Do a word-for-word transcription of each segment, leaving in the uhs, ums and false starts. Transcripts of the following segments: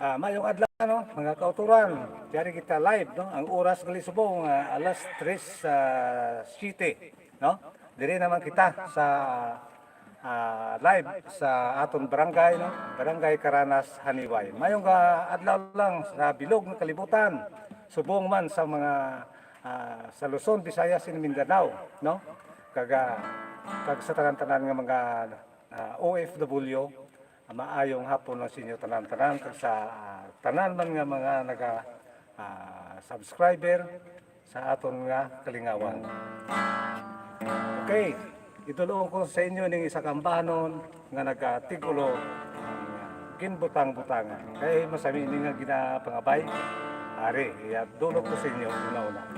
Ah, mayong adlaw, no, mga kauturan. Yari kita live, no? Ang oras gali subong, ah, alas tres, ah, siyete, no? Diri naman kita sa, ah, live sa aton barangay, no? Barangay Caranas, Janiuay. Mayong, ah, adlaw lang sa bilog nga kalibutan, subong man sa mga, ah, sa Luzon, Visayas, and Mindanao, no? Kag, ah, kag sa tanan-tanan nga mga, ah, O F W, maayong hapon lang sa inyo tanan-tanan, kag sa, ah, tanan man nga mga naga, ah, subscriber sa aton nga kalingawan. Okay, idulong ko sa inyo ning isa ka ambahanon nga nagatig-ulo ang ginbutang-butangan. Kay masami ini nga ginapangabay. Ari, iya, dulot ko sa inyo una-una.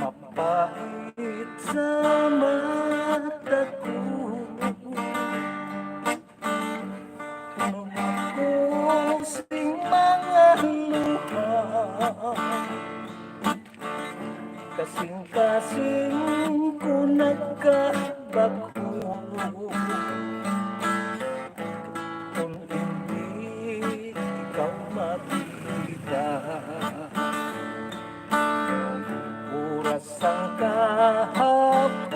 Mapait sa mata ko ang ako sing mga luha. Kasing-kasing ko nagkabagho. Kung hindi ikaw makita, oras sang kahapunan,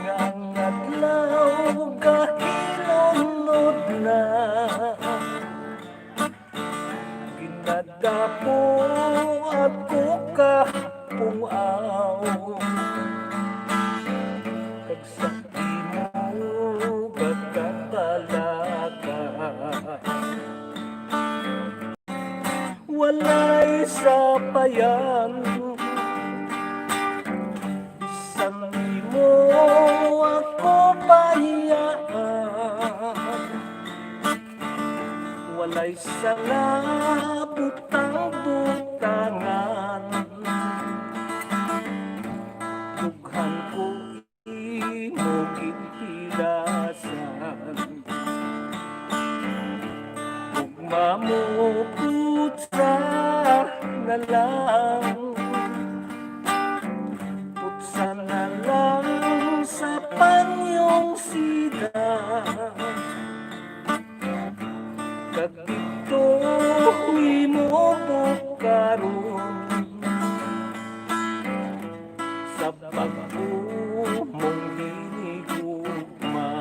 nga ang adlaw gahilunod na. Ginadapo ako ka pung-aw, kag sa imo pagkabalaka. Walay sapayan, bisan imo ako bahiyaan. Walay sala butang-butangan, dughan ko imo ginpilasan. Ugma mo putsa na lang, putsa na lang sa panyong sida. Kag didto imo bukaron sa bag-o mong hinigugma.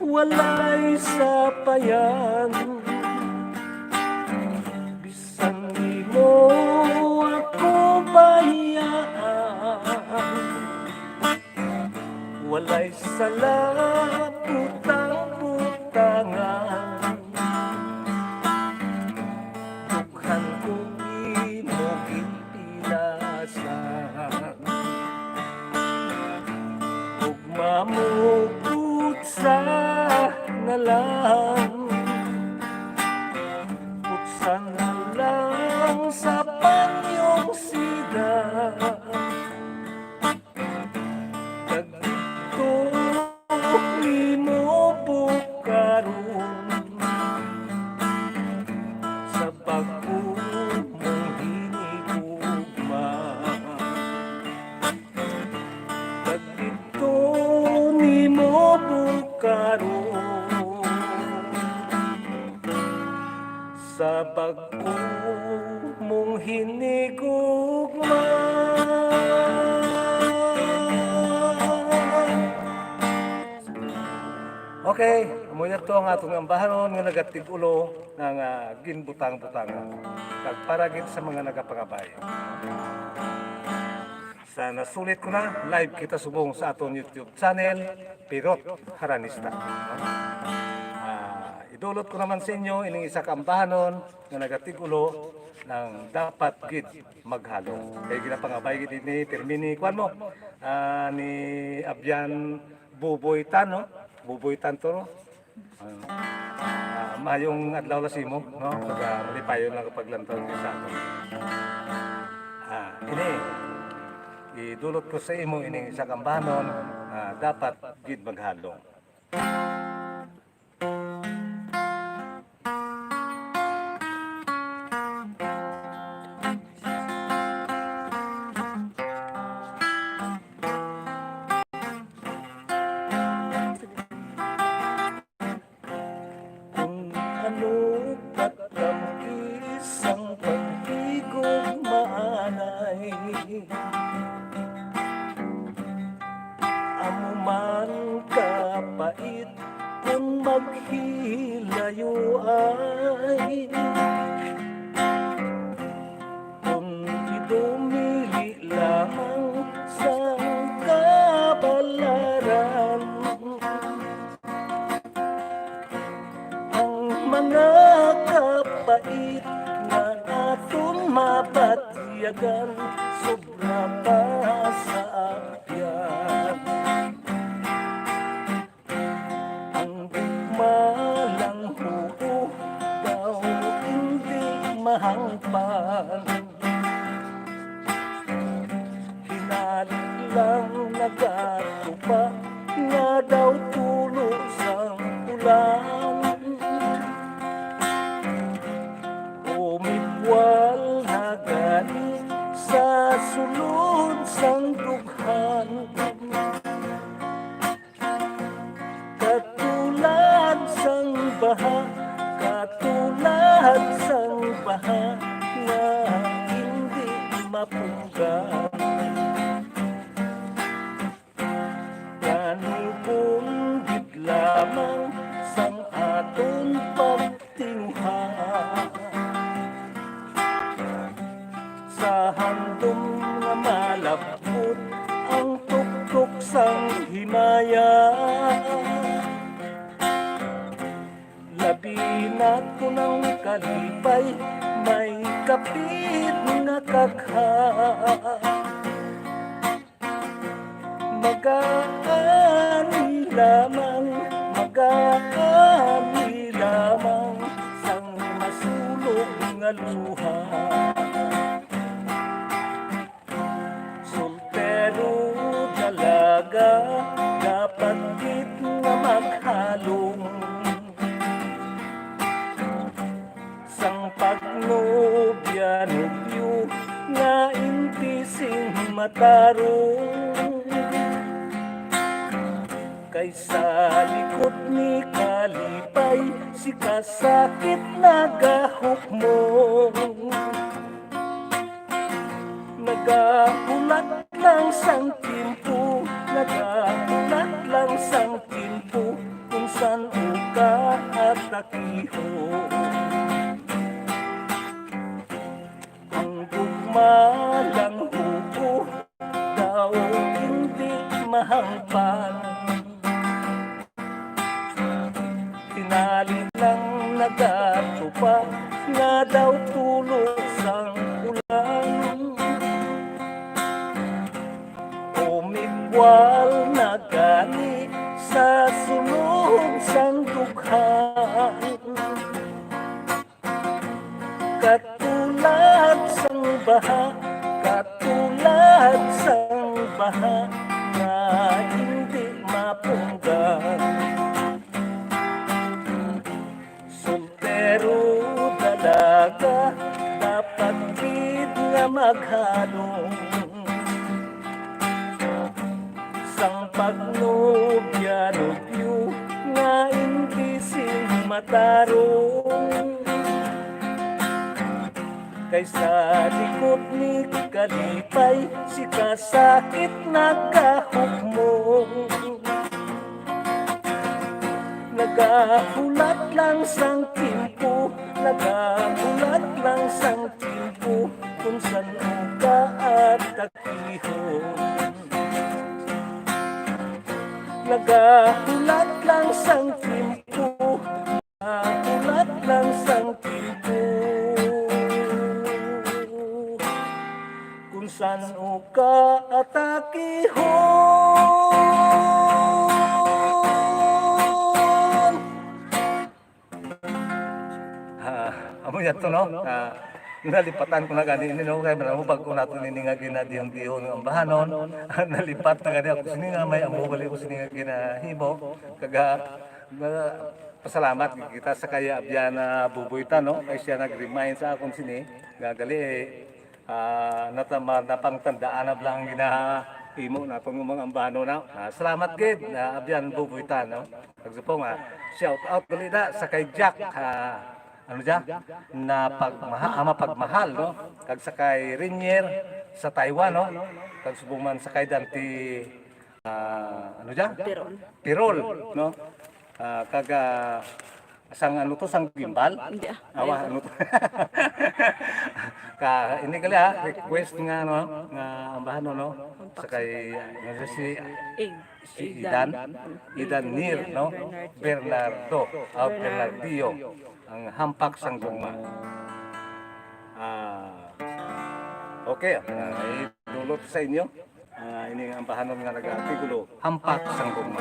Walay sapayan, bisan imo ako bahiyaan. Walay sala butang-butangan, dughan ko imo ginpilasan. Ugma mo putsa na lang, putsa na lang sa panyong sida. Kag didto imo bukaron sa bag-o mong hinigugma. Kag didto nimo bukaron sa bag-o mong hinigugma. Okay, amo na to ang atong ambahanon nga nagatig-ulo nga, ah, ginbutang-butangan. Kag para gid sa mga nagapangabay. Sa nasulit ko na, live kita subong sa aton YouTube channel, Pirot Haranista. Ah, idulot ko naman sa inyo ining isa ka ambahanon nga nagatig-ulo nga dapat gid maghalo. Kay ginapangabay gid ni, pirmi ni, kuwan mo, ah, ni Abyan Buboy Tan, no? Buboy Tan to, no? Ah, maayong adlaw la sa imo, no? Pag, ah, malipayon lang ang paglantaw diri sa aton. Ah, ini, idulot ko sa imo ining isa ka ambanon, ah, dapat gid maghalong. Kung ano katamkis ang paghigugmaanay, amo man kapait kung maghilayoay. Kung idumili lamang sang kabalaran, ang mga kapait nga aton mabatyagan sobra pa sa apyan. Ang gugma lang, huo, daw hindi mahangpan. Hinalit lang nagatupa nga daw tulo sang ulan. Umikwal na gani sa sulod sang dughan. Katulad sang baha, katulad sang baha nga hindi mapunggan. Kanupon gid lamang sang aton pagtinguha. Sa handom nga malabot ang tuktok sang himaya. Labi na kon ang kalipay may kapit nga kagha. Magaani lamang, magaani lamang sang masulog nga luha. Soltero, dalaga, dapat gid nga maghalong. Sang pagnobya-nobyo nga indi sing matarong. Kay sa likod ni kalipay, si kasakit nagahukmong. Nagahulat lang sang timpo, nagahulat lang sang timpo, kung san-o ka atakihon. Ang gugma lang, huo, daw hindi mahangpan. Tinali lang nagatupa nga daw tulo sang ulan. Umikwal na gani sa sulod sang dughan. Katulad sang baha, katulad sang baha nga hindi mapunggan. Soltero, dalaga, dapat gid nga maghalong. Sang pagnobya-nobyo nga indi sing matarong. Kay sa likod ni kalipay, si kasakit nagahukmong. Nagahulat lang sang timpo, nagahulat lang sang timpo, kung san-o ka atakihon. Nagahulat lang sang timpo, nagahulat lang sang timpo, kung san-o ka atakihon. Ah, amo yan to, no? Ah, nalipatan ko na gani ini, no? Kay man mo, bag-o nato nini nga ginadihon-dihon nga ambahanon. Nalipat na gani ako sini nga may amo bali ko sini nga ginahimo. Kaga, na, pasalamat kita sa kay Abyan, ah, Buboy ta, no? Kay siya nag-remind sa akon sini nga gali, eh, ah, natama, napangtandaan na lang ang ginahimo nato nga mga ambahanon na. Ah, salamat gid, ah, Abyan Buboy ta, no? Nagsupong, ah, shout out gali na sa kay Jack, ah, ano siya? Na pagmaha-, ah, mapagmahal, no? Kag sa kay Rinier sa Taiwan, no? Kag subong man sa kay Dante, ah, ano siya? Pirol. Pirol, no? Ah, kag, ah, sang ano to, sang gimbal? Hindi, ah. Awa, ano to? Ka, ini gali, ah, request nga, no, nga ambahanon, no? Sa kay, ah, si, Ig. Si Idan, Idan Nir, no? Bernardo, ah, Bernardio, ang Hampak sang Gugma. Ah, okay, ah, idulot sa inyo. Ah, ini ang ambahanon nga nag-artikulo, Hampak sang Gugma.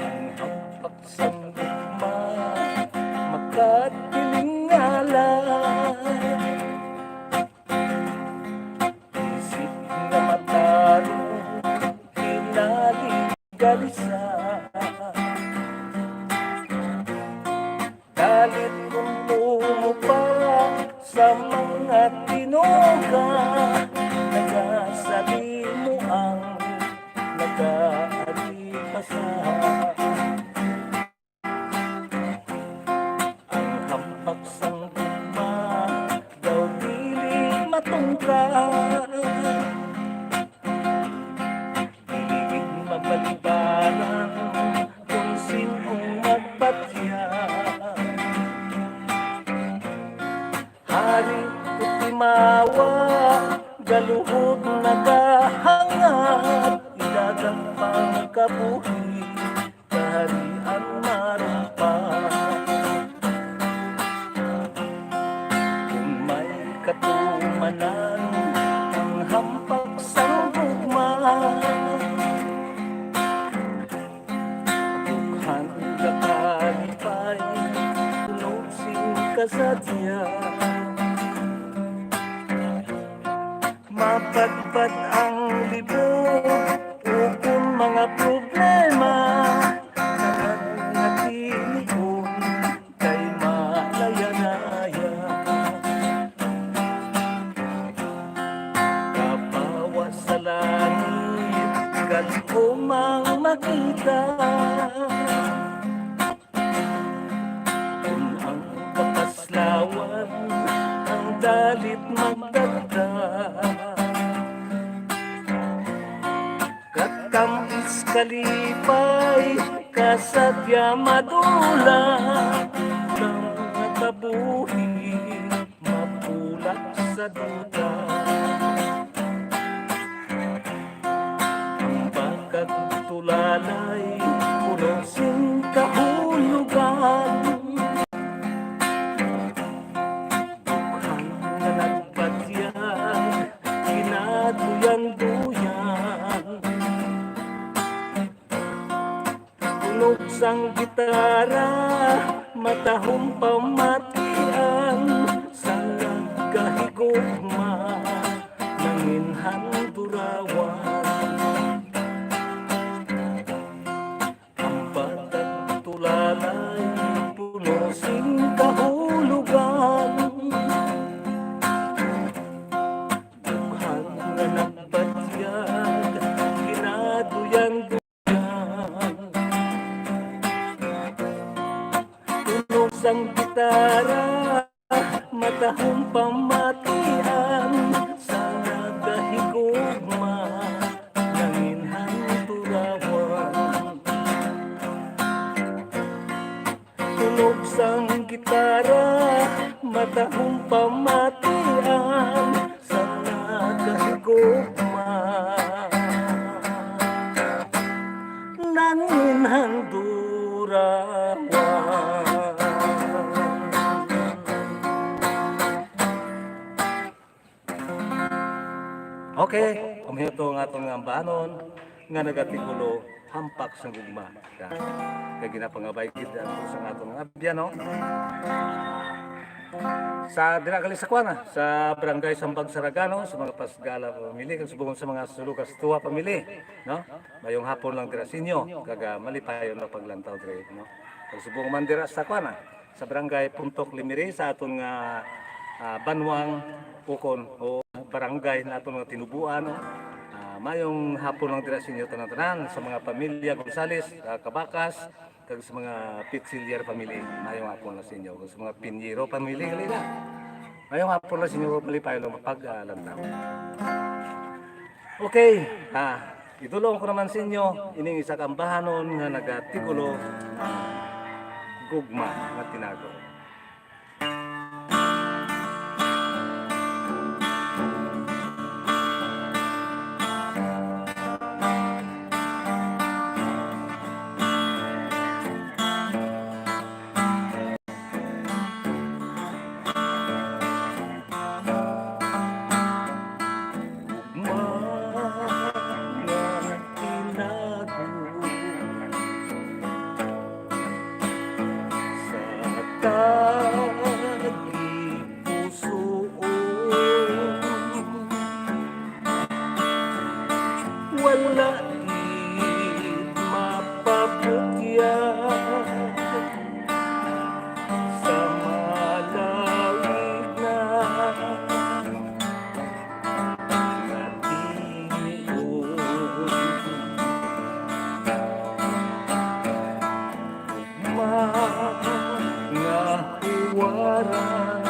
Ang hampak sang gugma, makatilingala. Isip nga matarong, kinaligalisa. Dalit kung umupa sa mga tinuga, nagasalimuang nagaagipasa. Ang hampak sang gugma daw dili matungkad. Dili gid mabalibaran kung sin-ong magpatya. Hari o timawa, galuhod nagahangad, idagang pangkabuhi, kaharian marumpa. Kung may katumanan ang hampak sang gugma, dughan ka kalipay, tunog sing kasadya. Mapatpat ang libog, ukon mga problema, tanan nga tinion kay malaya-laya. Kapawa sa langit, gad-om ang makita. Kun ang kapaslawan ang dalit magdagdag, katamis kalipay, kasadya madula, ang mga kabuhi mapulak sa duta. Ang bakag tulalay, puno sing kahulugan. Dughan nga nagbatyag, ginaduyan-duyan. Tunog sang gitara, matahom pamatian, sa nagahigugma, nanginhan durawan. Ang batang tulalay, puno sing kahulugan. Dughan nga nagbatyag, ginaduyan-duyan. Tunog sang gitara, matahom pamatian, sa nagahigugma, nanginhan turawan. Tunog sang gitara, matahom pamatian, sa nagahigugma, nanginhan Burangan. Okay, kami ito nga atong ambanon nga nagatikulo Hampak sang Gugma. Kay ginapangabay gid ang sa aton nga abyan, no? Sa dira gali sa kuan, sa Barangay Sambag Saragano, sa mga Pasgala family, kag subong sa mga Sulugas Tuwa family, no? Mayong hapon lang dira sa inyo, kag, ah, malipayon na paglantaw diri, no? Kag subong man dira sa kuan, sa Barangay Puntok Limiri, sa aton nga, ah, banwang ukon o barangay na aton nga tinubuan, no? Ah, mayong hapon lang dira sa inyo tanan-tanan, sa mga pamilya Gonzales, ah, Cabacas, kag sa mga Pitsilyar family, mayong hapon lang sa inyo. Kag sa mga Piñero family, gali na. Mayong hapon lang sa inyo, malipayon lang pag, ah, lantaw. Okay, ah, idulong ko naman sa inyo ining isa ka ambahanon nga nagatikulo nga Gugma nga Tinago. Mga tinago sa tagipusoon, wala gid mapabutya sa malawig na nga tinuod. Mga huwaran,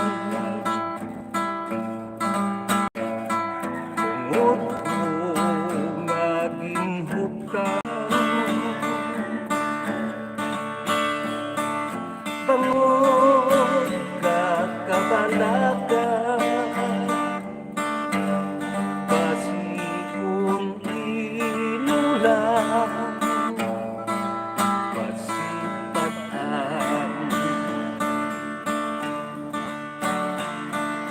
tungod ko nga ginhuptan, bangod ka kabalaka, basi kon imo lang masipatan.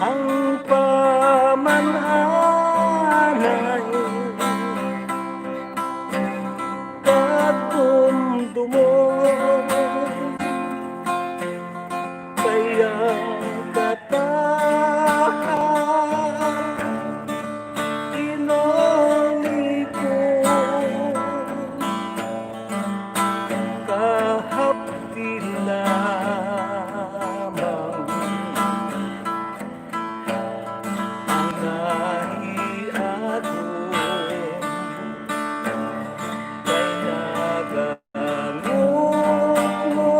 Ang paman-anay katumdumon, kay ang katahan inulipon, kahapti lamang ang nahiagom, kay naga- Ang ukmo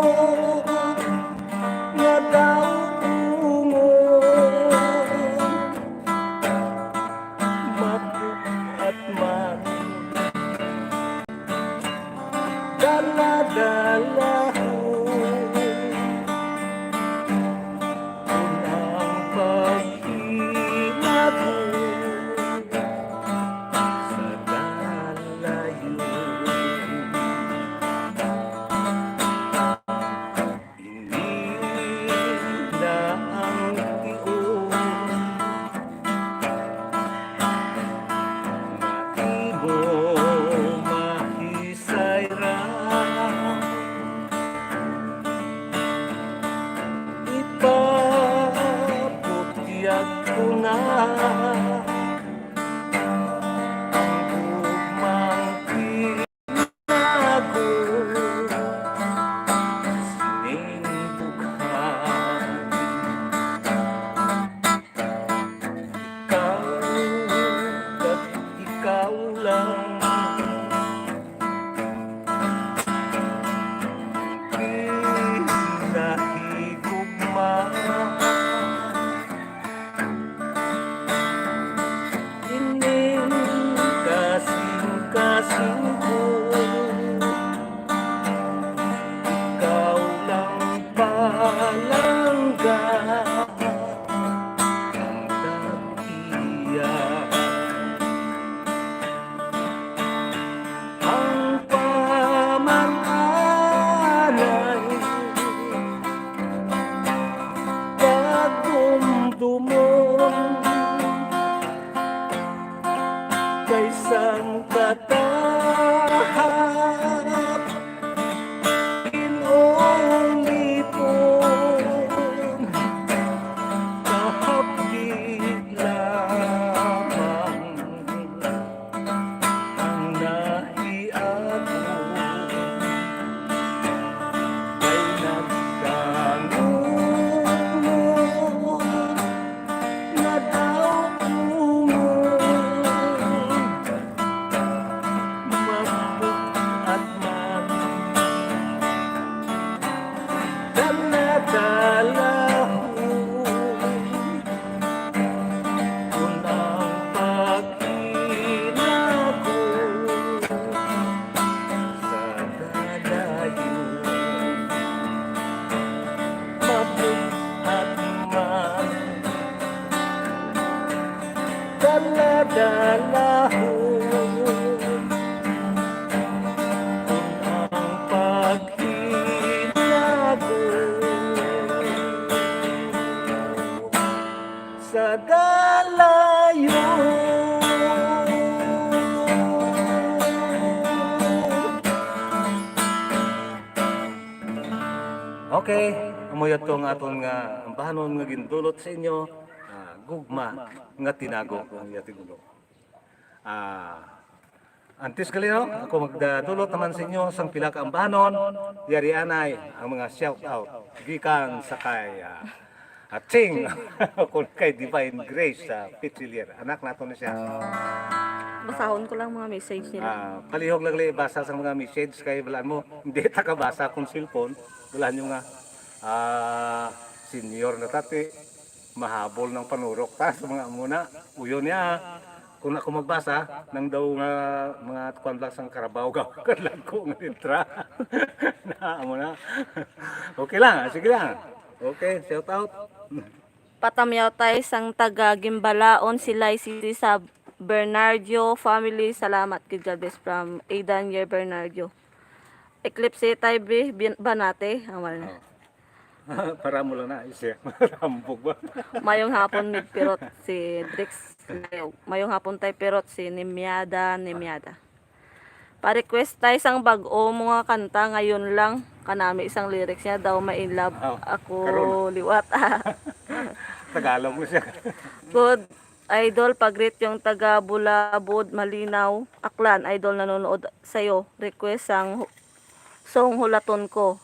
nga daw ungon, mapug-at man, dala-dalahon. Kon ang paghinabo sa dalayun, ini na ang tion nga imo mahisayran. Ipaputyag ko na ang gugmang tinago sining bughan. Ikaw, ikaw lang pinahigugma. Okay, amo yato nga aton nga ambahanon nga gindulot sa inyo, ah, gugma nga tinago ang iya tigulo. Ah, antes gali, no, ako magdadulot naman sa inyo sang pila ka ambahanon, yari anay ang mga shout out gikan sa kay, ah, Aching, kung kay Divine Grace sa Pichilier. Anak nato na siya. Basahon ko lang mga message nila. Ah, palihog lang li basa sa mga message kay balaan mo, hindi ta kabasa kung cellphone. Balaan nyo nga, ah, senior na tati, mahabol ng panurok ta sa mga muna. Uyo niya, kung ako magbasa, nang daw nga mga kuwan lang sang karabaw, kadlag ko nga letra. Na, amo na. Okay lang, ah, sige lang. Okay, shout out. Patamyaw tay sang taga Gimbalaon, Silay City sa Bernardo family. Salamat gid, God bless, from Aidan Yer Bernardo. Eclipse tay bi-, bin-, banate, ang wala na. Oh. Para mo lang na, siya. Rambog ba? Mayong hapon, Mig Pirot, si Drix Layog. Mayong hapon tay Pirot, si Nimyada, Nimyada. Pa-request tay sang bag-o mo nga kanta ngayon lang. Kanami sang lyrics niya daw, "Ma-in love Oh, ako karon. Liwat." Tagalog mo siya. Good idol, pa-greet yung taga Bulabod, Malinaw, Aklan. Idol, nanonood sa'yo. Request sang hu-, song Hulaton Ko.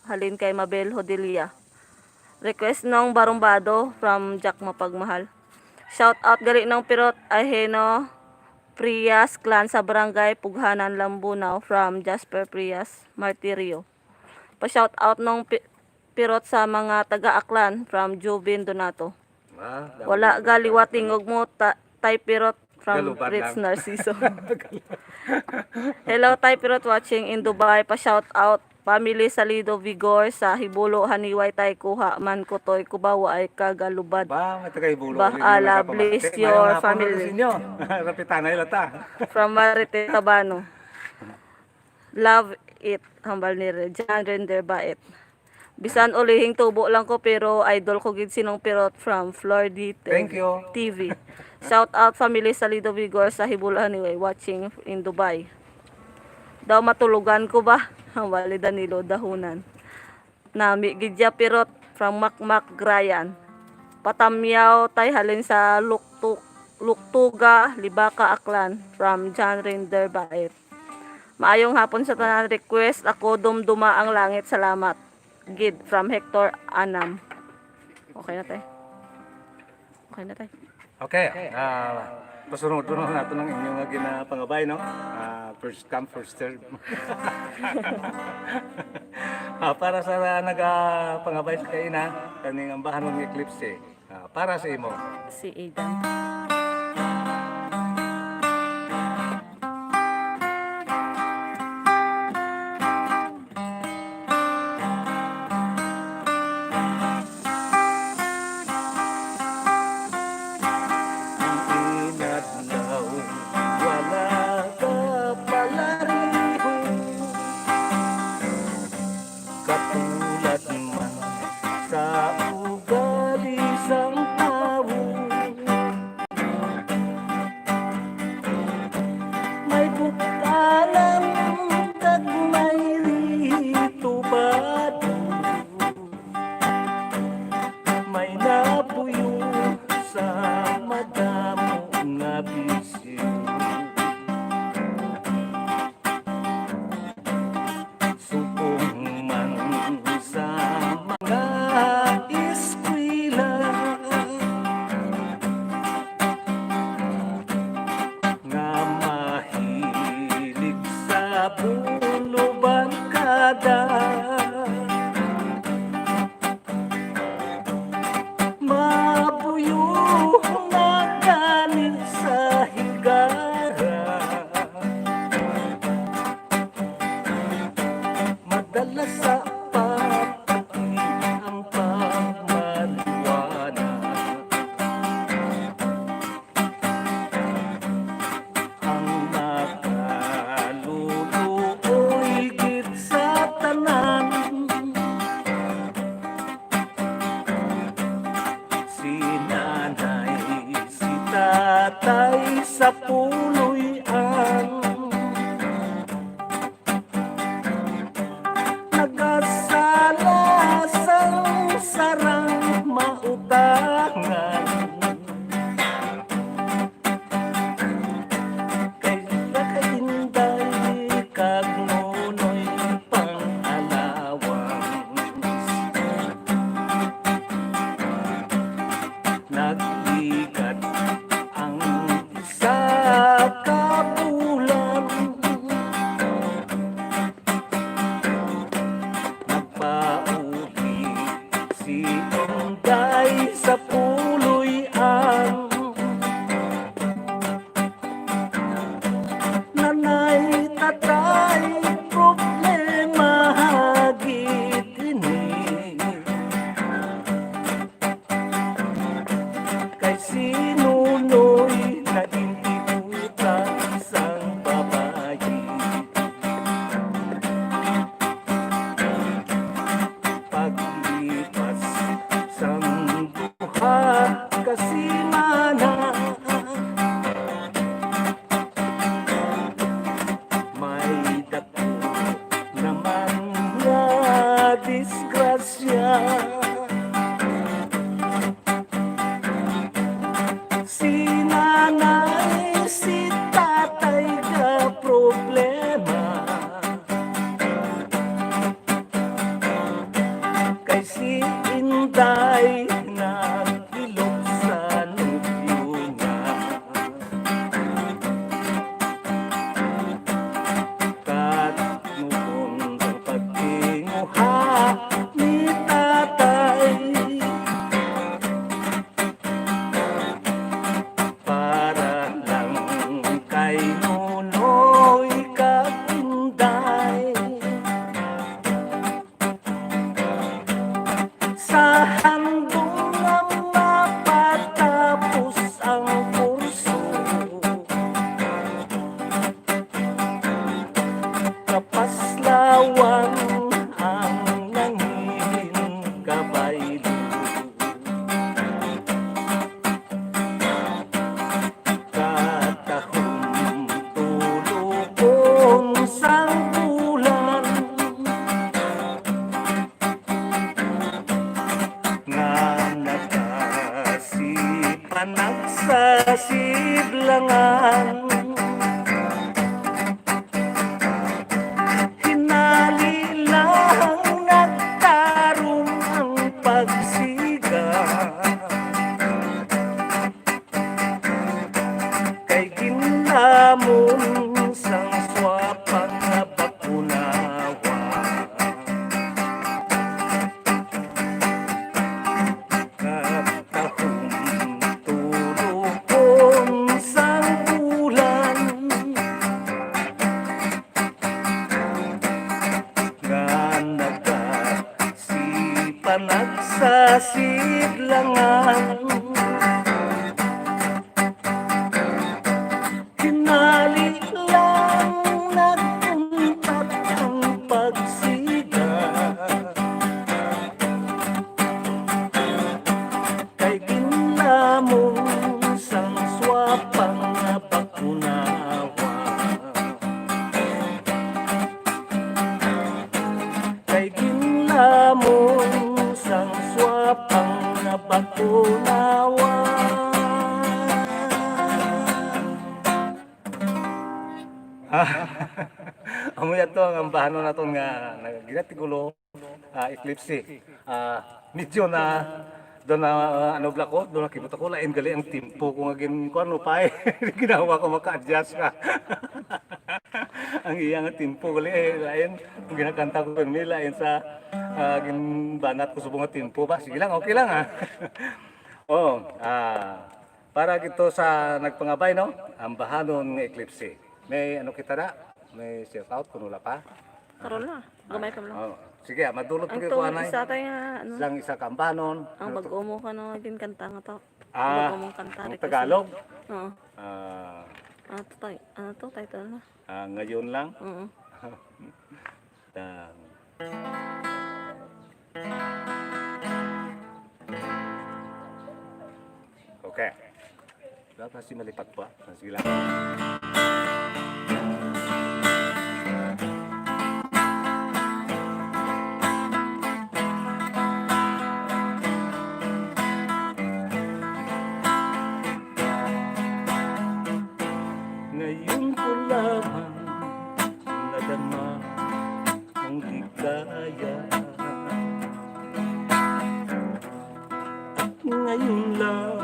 Halin kay Mabel Hodelia. Request nung Barumbado from Jack Mapagmahal. Shout out gali nung Pirot Aheno Prias clan sa Barangay Pughanan, Lambunao from Jasper Prias Martirio. Pa-shout out nung pi-, Pirot sa mga taga Aklan from Jubin Donato. Ah, dami Wala ng ga liwat Donato. Tingog mo, ta-, Tay Pirot from Galubad Ritz lang. Narciso. Hello, Tay Pirot watching in Dubai. Pa-shout out family Salido Vigor sa Hibulo, Haniway, Tay Kuha, Man, Kutoy, Kubawa ay kagalubad. Ba, may taga Hibulo, Bah, hindi ala, nagpamati. Bless Mayong your hapon, family. Sa inyo. Rapitanay lang ta. From Marite Tabano. Love it, hambal ni Re-, John Render Baet. Bisan ulihing tubo lang ko, pero idol ko gid sinong Pirot from Flor Dite, Thank you. T V. Shout out family Salido Vigor sa Hibulo, Haniway, watching in Dubai. Daw matulogan ko ba? Hambal ni Danilo Dahunan. Nami gid ya Pirot from Makmak, Grayan. Patamyaw tay halin sa Luktu-, Luktuga, Libaka, Aklan from John Rinder Baet. Maayong hapon sa tanan. Request ako, Dumduma ang Langit. Salamat gid, from Hector Anam. Okay na, tay. Okay na, tay. Okay, ah, pasunod na nato ng inyong nga ginapangabay, no? Ah, first come, first serve. Ah, para sa nagapangabay sa kaina, kaning ambahanon nga Eclipse, ah, para sa imo. Si Aidan. Ang inadlaw wala ka palarihon, katulad man sa ugali sang tawo. May butalan kag may rito bado. May napuyo sa madamo nga bisyo. Subong man sa mga eskwela nga mahilig sa bulo barkada. Mabuyo na gani sa higara. Madala sa pagpati ang pagmaliwanag. Ang nakaluluoy gid sa tanan, si nanay, si tatay sa puloy-an. Nagas disgrasya. Si nanay, si tatay nga problema. Kay si inday nagilog sa nobyo niya. Kat nubon ang pagtinguha ni tatay para lang kay Nonoy kag Inday. Sa handom nga mapatapos ang kurso, kapaslawang ang nangihin kabaylo. Katahom tulokon sang bulan nga nagasipanag sa sidlangan. Hinali lang nagtarong ang pagsiga. Kay ginlamon sang swapang bakunawa. Katahom tulokon sang bulan nga nagasipanag sa sidlangan. Hinali lang nag-untat ang pagsiga. Kay ginlamon sang swapang bakunawa. Kay ginlamon sang swapang bakunawa. Ah, amo yato ang ambahanon naton nga nag-, ginatigulo, ah, Eclipse. Ah, medyo na, do na, ah, ano bala ko, do na kibot ako, lain gali ang tempo ko nga gin-, kuwan, no, pa, eh. Ginawa ko maka-adjust ka. Ang iya nga tempo gali, eh, lain. Ang ginakanta ko pirmi, lain sa, ah, ginbanat ko subong nga tempo ba. Sige lang, okay lang, ah. Oh, ah, para gito sa nagpangabay, no? Ambahanon nga Eclipse. May ano kita da? May shout out kung wala pa? Karon na. Gamay pa lang. Oh. Sige, ah, madulot Ang ko tong anay. Isa tayo nga, ano, Sang isa ka ambahanon. Ang Ano to? Bag-o mo ka no, ginkanta nga to. Ah, Bag-o mong kanta, ang request Tagalog? Mo. Oo. Ah. Ano to, tay-, ano to, title na? Ah, ngayon lang? Oo. Dang. Okay. Dapat si malipagpa. Ah, sige lang. Ngayon ko lamang nadama ang ligaya. At ngayon lang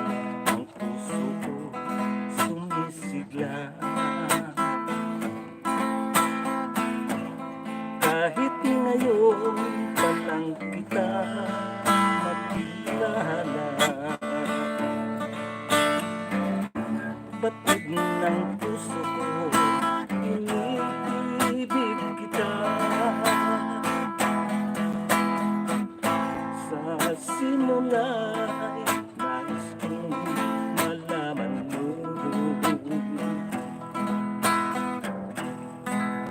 ang puso ko sumisigla. Kahit ngayon pa lang kita makilala, batid ng puso ko, iniibig kita. Sa simula ay nais kong malaman mo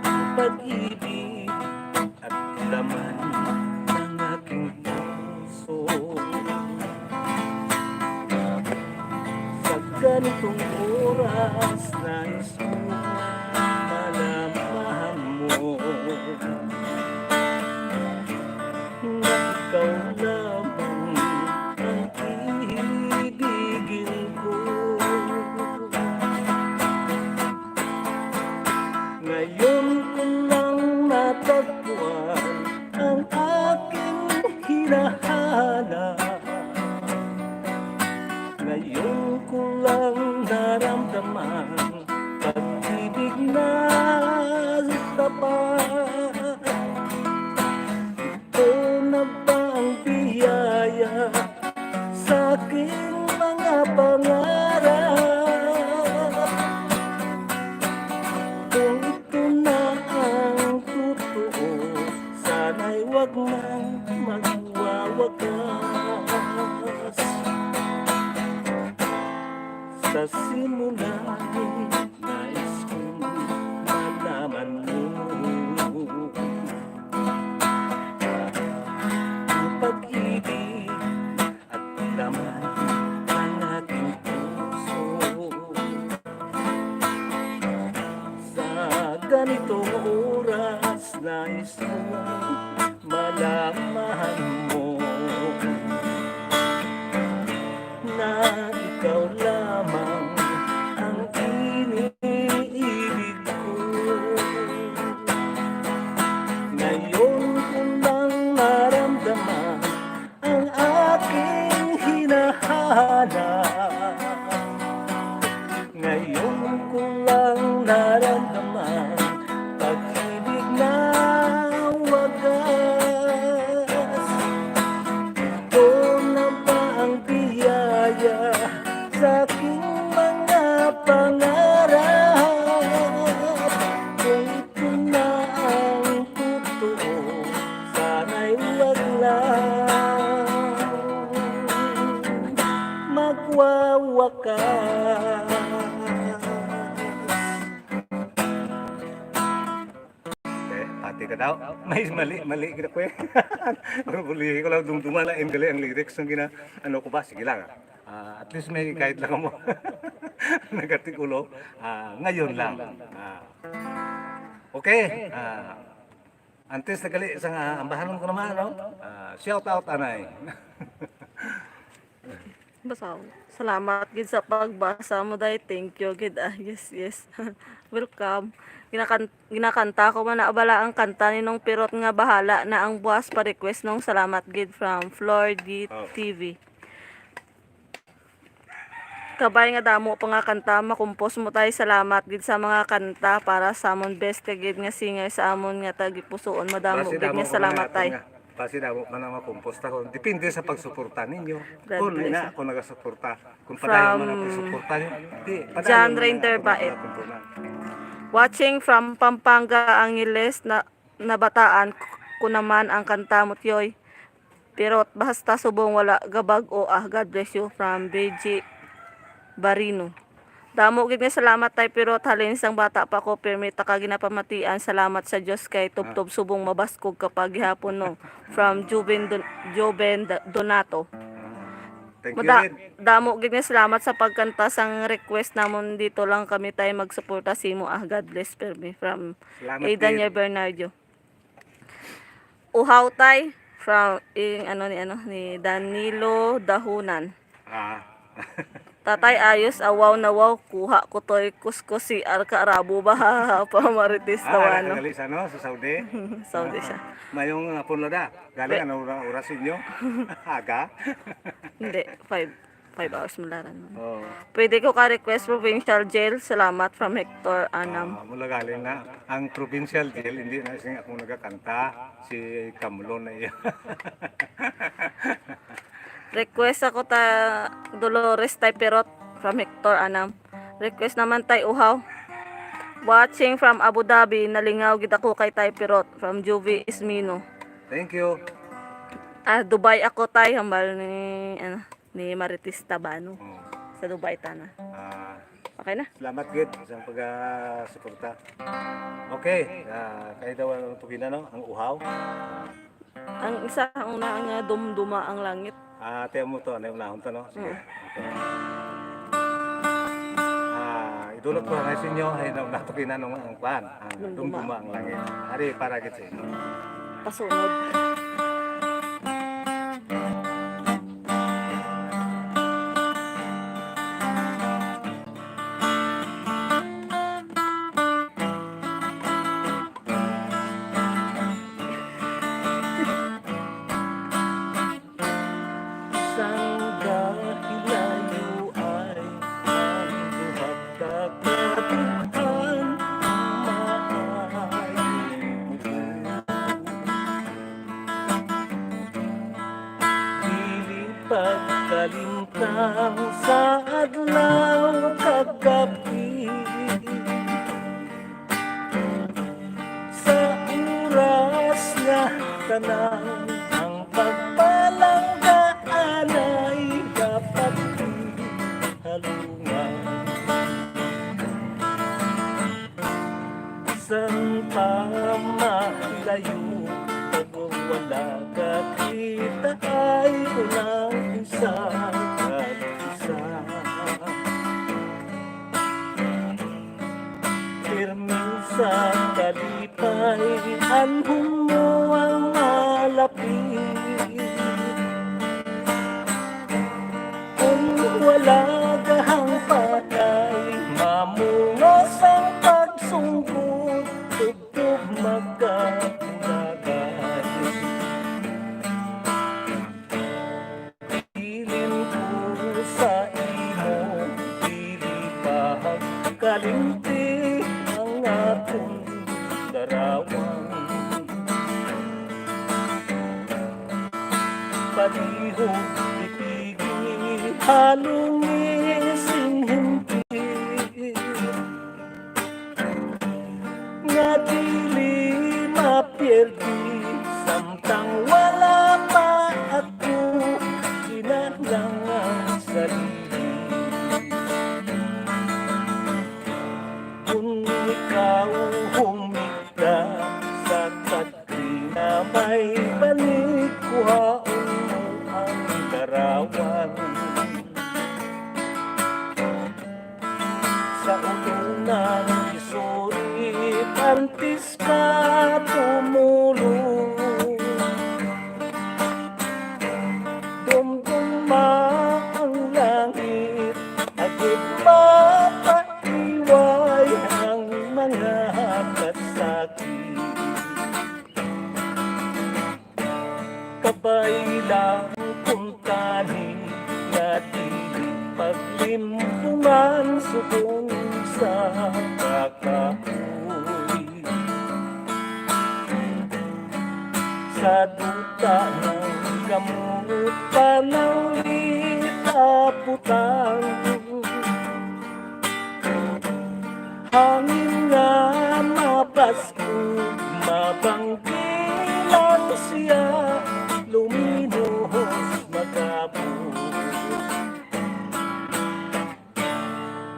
ang pag-ibig at laman ng aking puso. Sa ganitong oras, nais kong malaman mo. hinahanap. Ngayon ko lang naramdaman pag-ibig na tapat. Ito na ba ang biyaya sa aking mga pangarap? Kung ito na ang totoo, sana'y wag nang magwawakas. Sa simula, nais kong malaman mo ang pag-ibig at laman ng aking puso. Sa ganitong oras, nais kong malaman mo na ikaw lamang ang iniibig ko. Ngayon ko lang naramdaman ang aking hinahanap. Ngayon ko lang naramdaman pag-ibig na wagas. Ito na ba ang biyaya sa aking mga pangarap? Kung ito na ang totoo, sana'y wag lang magwawakas. Okay, pati ka daw. May mali, mali gid ako eh. Bulihi ko lang, dumduma na, gali ang lyrics ang gina-, ano ko ba? Sige lang. Ah, at least may kahit lang mo. Nagatig ulo. Ah, ngayon lang. Ah. Okay. Ah, antes na gali sa nga ambahanon ko naman, no? Ah, shout out, anay. Basaw. Salamat gid sa pagbasa mo, day. Thank you gid. Ah, yes, yes. Welcome. Ginakan-, ginakanta ko man na bala ang kanta ni Nong Pirot nga Bahala na ang Buwas pa Request, Nong. Salamat gid from Flor D Oh. T V. Kabay nga damo pa nga kanta makumpos mo, tay. Salamat gid sa mga kanta para sa amon. Best ka gid nga singer sa amon nga tagipusoon. Madamo Basi gid damo nga pa salamat, nga tay. Nga, basi damo pa nga makumpos ta ko. Depende sa pagsuporta ninyo. God Kung bless. Ina, kung nagasuporta, kung padayon man ang From pagsuporta ninyo, di, padayon John man ang Rander Baet. Pagsuporta. Watching from Pampanga, Angeles, na, nabataan ko naman ang kanta mo, Tiyoy. Pirot, basta subong wala gabag-o, ah. God bless you from Beji Barino. Damo gid nga salamat, tay Pirot. Halin sang bata pa ko, pirmi ta ka ginapamatian. Salamat sa Dios kay tubtob Ah. subong mabaskog ka pa gihapon, no. From Juven Don-, Juven Da-, Donato. Ah. Thank you Mada-, rin. Damo gid nga salamat sa pagkanta sang request namon. Dito lang kami, tay, magsuporta sa imo, ah. God bless, pirmi. From Salamat Aidan gid. Bernardo. Uhaw, tay, from, ing, ano ni, ano, ni Danilo Dahunan. Ah. Tatay, ayos, awaw na wow, kuha ko toy kuskus si Arca Rabo ba? Pa Marites Ah, Tawano. Nakagali sa, ano, sa Saudi? Saudi siya. Mayong hapon, Loda. Galing, Pe- ano ora-, oras inyo? Aga? Hindi, five. Five hours malaran mo. Oo. Pwede ko ka request provincial jail. Salamat from Hector Anam. Ah, mula galing na. Ang provincial jail, hindi na sing akong nagakanta. Si Kamlo na iya. Request ako ta Dolores Tay Pirot from Hector Anam. Request naman tay Uhaw. Watching from Abu Dhabi, nalingaw gid ako kay Tay Pirot from Juvie Ismino. Thank you. Ah, Dubai ako, tay, hambal ni, ano, ni Marites Tabano. Oh. Sa Dubai ta na. Ah, Okay na? Salamat gid sa pag, ah, suporta. Okay, ah, kay daw ang tugina, no? Ang uhaw. Ang isa, ang una, ang, ah, Dumduma ang Langit. Ah, tiyan mo to, ano yung unahon to, no? Sige. Mm. Okay. Ah, idulot ko nga sa inyo, ay, na, natugina nung ang kwan, ang Dumduma. Dumduma ang Langit. Ari, para gid sa inyo. Pasunod. Pagkalimtan sa adlaw kag gab-i, sa oras nga tanan ang pagpalangga anay dapat halungan. Sang pamalayo, pag wala ka kita ay unang isa kag isa. Pirmi sa kalipay, anhon mo ang malapi. Kung wala gahang patay, mamungos ang pagsunggod, tubtob magkabulagan. Bilin ko sa imo, dili pagkalimti ang akon larawan. Palihog, ipigi, halungi sing himpi, nga dili mapiyerdi, samtang wala pa ako kinahanglan sa dili. Kung ikaw humigda sa kadri nga may banig, kuhaon mo ang larawan. Sa ulunan, isurip antes ka tumulog. Dumduma ang langit, agud mapaiway ang mga kasakit. Kabay lang kuntani nga dili paglimbungan subong sa kakahoy. Sa duta ng gamot, pananglit aputan. Hangin nga mabaskog, mabanggi lang siya, luminuhos, magabot.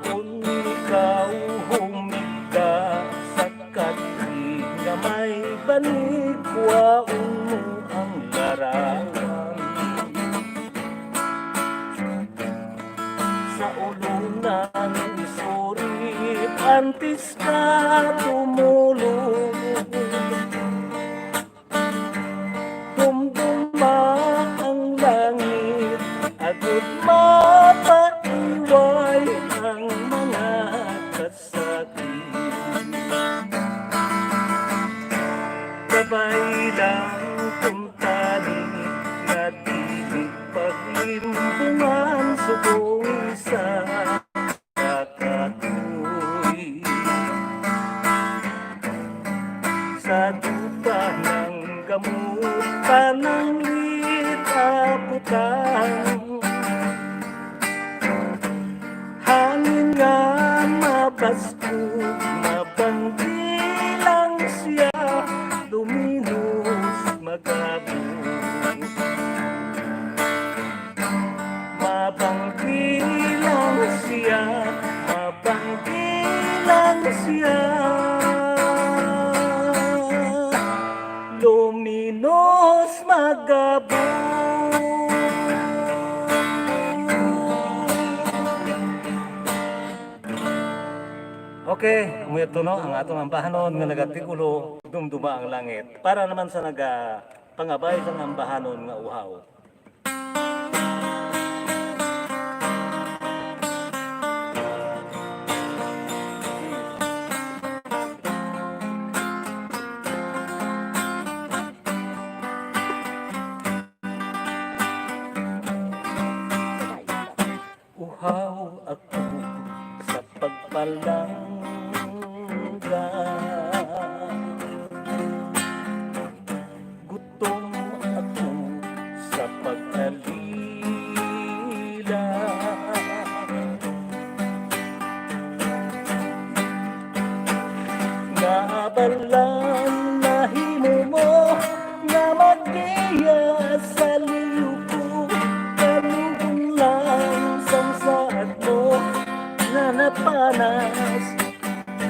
Kung ikaw humigda sa kadri nga may banig, kuhaon mo ang larawan. Sa ulunan, isurip antes ka tumulog. Dumduma ang langit, agud mapaiway ang mga kasakit. Kabay lang kuntani nga dili paglimbungan subong sa kakahoy. Sa duta ng gamot, pananglit aputan. Hangin nga mabaskog, mabanggi lang siya, luminos, magabot. Mabanggi lang siya, mabanggi lang siya, luminos, magabot. Okay, amo to, no, ang atong ambahanon nga nagatikulo, Dumduma ang Langit. Para naman sa nagapangabay sang ambahanon nga uhaw. Uhaw ako sa pagpalangga. Gutom ako sa pag-alipay.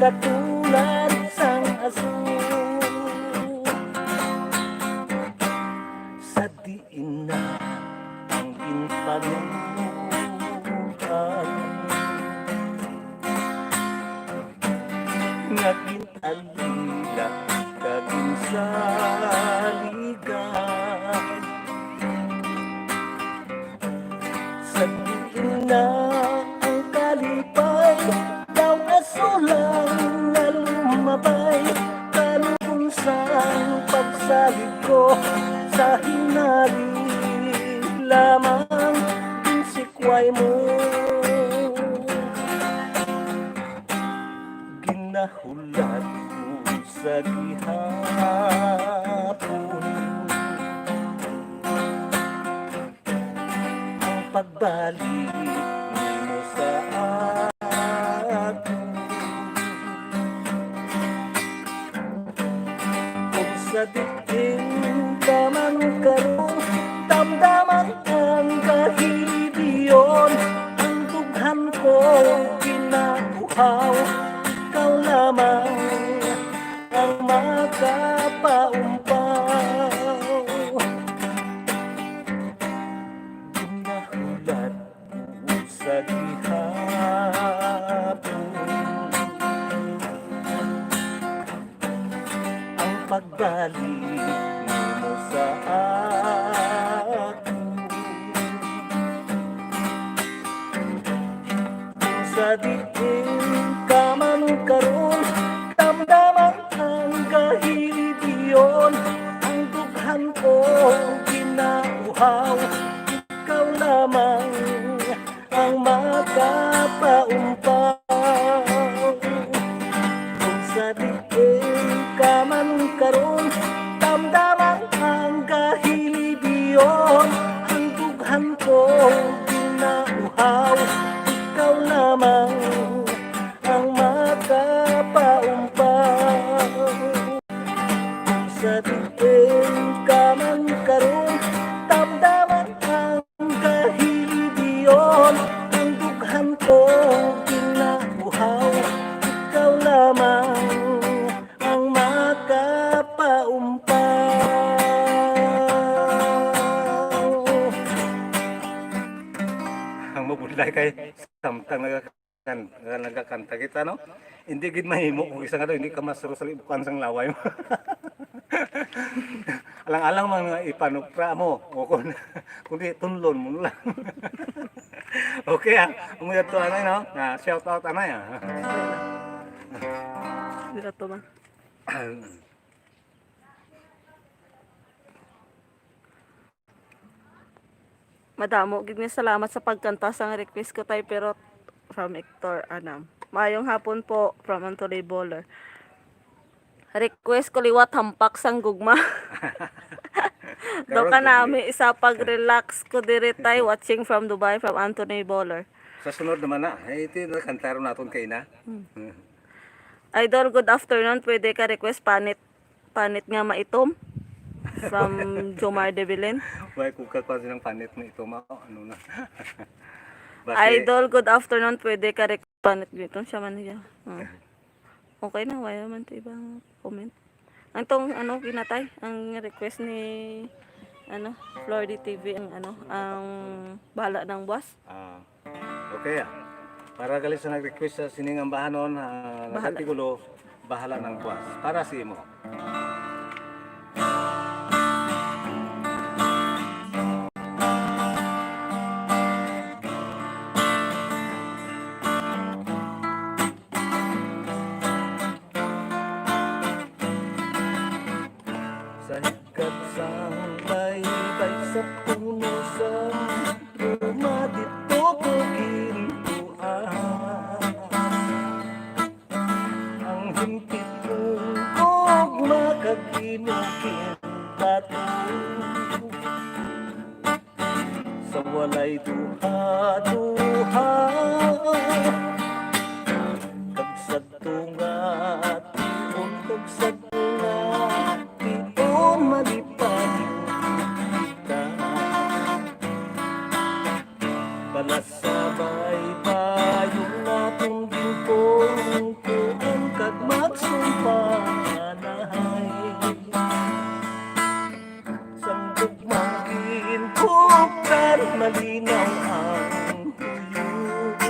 katulad sang aso. Sa diin na ang ginpanugan, nga gin-alila kag ginsaligan. Sa diin na ang kalipay, daw kasulang na lumabay, kalubong sang pagsalig ko sa hinari lamang ginsikway mo. Ginahulat ko sa gihapon ang pagbalik nimo sa akon. Kung sa diin ka man karon, damdaman ang kahilibion, ang dughan ko ginauhaw, ikaw lamang ang makapaumpaw. Ginahulat ko sa gihapon ang pagbalik nimo sa akon. Kung sa diin ka man karon, damdaman ang kahilibion, ang dughan ko ginauhaw, ikaw lamang ang makapaumpaw. Kung sa diin ka man karon, damdaman ang kahilibion, ang dughan ko ginauhaw, ikaw lamang ang makapaumpaw. Kung sa diin ka man karon, damdaman ang kahilibion, ang dughan ko ginauhaw, ikaw lamang ang makapaumpaw. Ang mabudlay kay samtang naga- kan, nga nagakanta kita, no? Hindi gid mahimo kung isa nga daw, hindi ka masuro sa libukan sang laway mo. Alang-alang man nga ipanupra mo, o kung, kundi tunlon mo lang. Okay, ah. Ang mga to, ano, no? Ah, shout out, ano, ah. Dira to, ma. Madamo gid nga salamat sa pagkanta sang request ko, tay, pero from Hector Anam. Maayong hapon po, from Anthony Bowler. Request ko liwat Hampak sang Gugma. Do Karon, ka nami isa pag-relax ko diri, tay, watching from Dubai, from Anthony Bowler. Sa sunod naman na, eh, ito yung kantaron naton kay na. Hmm. Idol, good afternoon. Pwede ka request Panit, Panit nga Maitom? From Jomar de Belen. Why kung kakuha silang Panit nga Itom? Ah, ano na? Basi, Idol, good afternoon. Pwede ka request Panit nga Itom? Siya man niya. Ah. Okay na, wala man to ibang comment. Ang tong, ano, kinatay, ang request ni, ano, Flor D T V, ang, ano, ang Bahala ng Buwas. Ah. Okay, ah. Para gali sa nag-request sa sining ambahanon, ah, Bahala. Nagkatigulo, Bahala ng Buwas. Para sa imo. Sa higad sang baybay, sa puno sang gugma, didto ko ginkuan ang himpit kong gugma kag imong kinbato. Sa walay duha-duha, kag sadto nga tion, kag sadto nga tion, malipay kita. Balasabay, bayon naton, ginpungkuan malinaw ang huyog.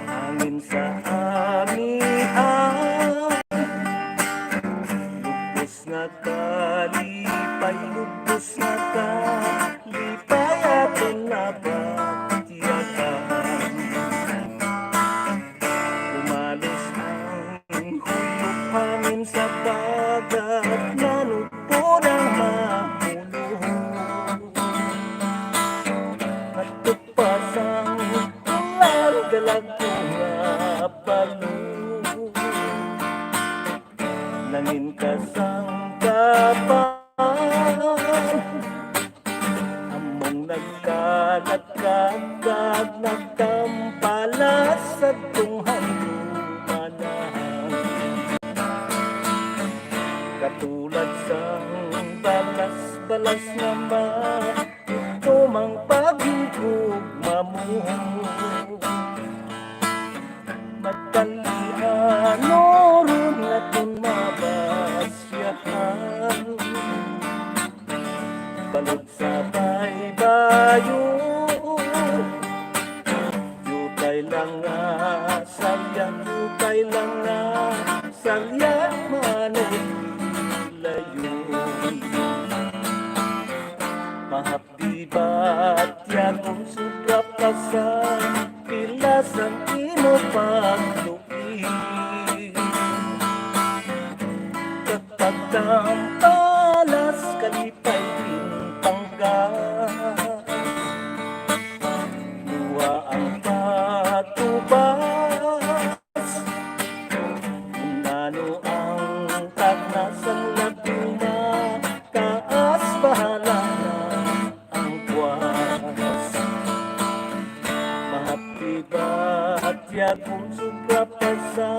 Hangin sa amihan, lubos nga kalipay, lubos nga kalipay aton nabatyagan. Umalos ang huyop, hangin sa dagat, nanugpod ang mahulog. Nagtupas ang ulan, dalagko nga balon. Nangin kasangkapan, among nagkalat kag nagkampalas sa tong handumanan. Katulad sang balas-balas nga matumang paghigugma mo. Matalian ron nga aton mabasyahan. Balod sa baybayon, diutay lang nga salya, diutay lang nga salya, manulilayon. Mahapdi batyagon, sobra pa sa pilas ang imo pagluis. Kag pagtampalas, kalipay ginpanggas. Duha ang patubas. Kon ano ang tagna sang labing mataas, bahala na ang buwas. Mahapdi batyagon, sobra pa sa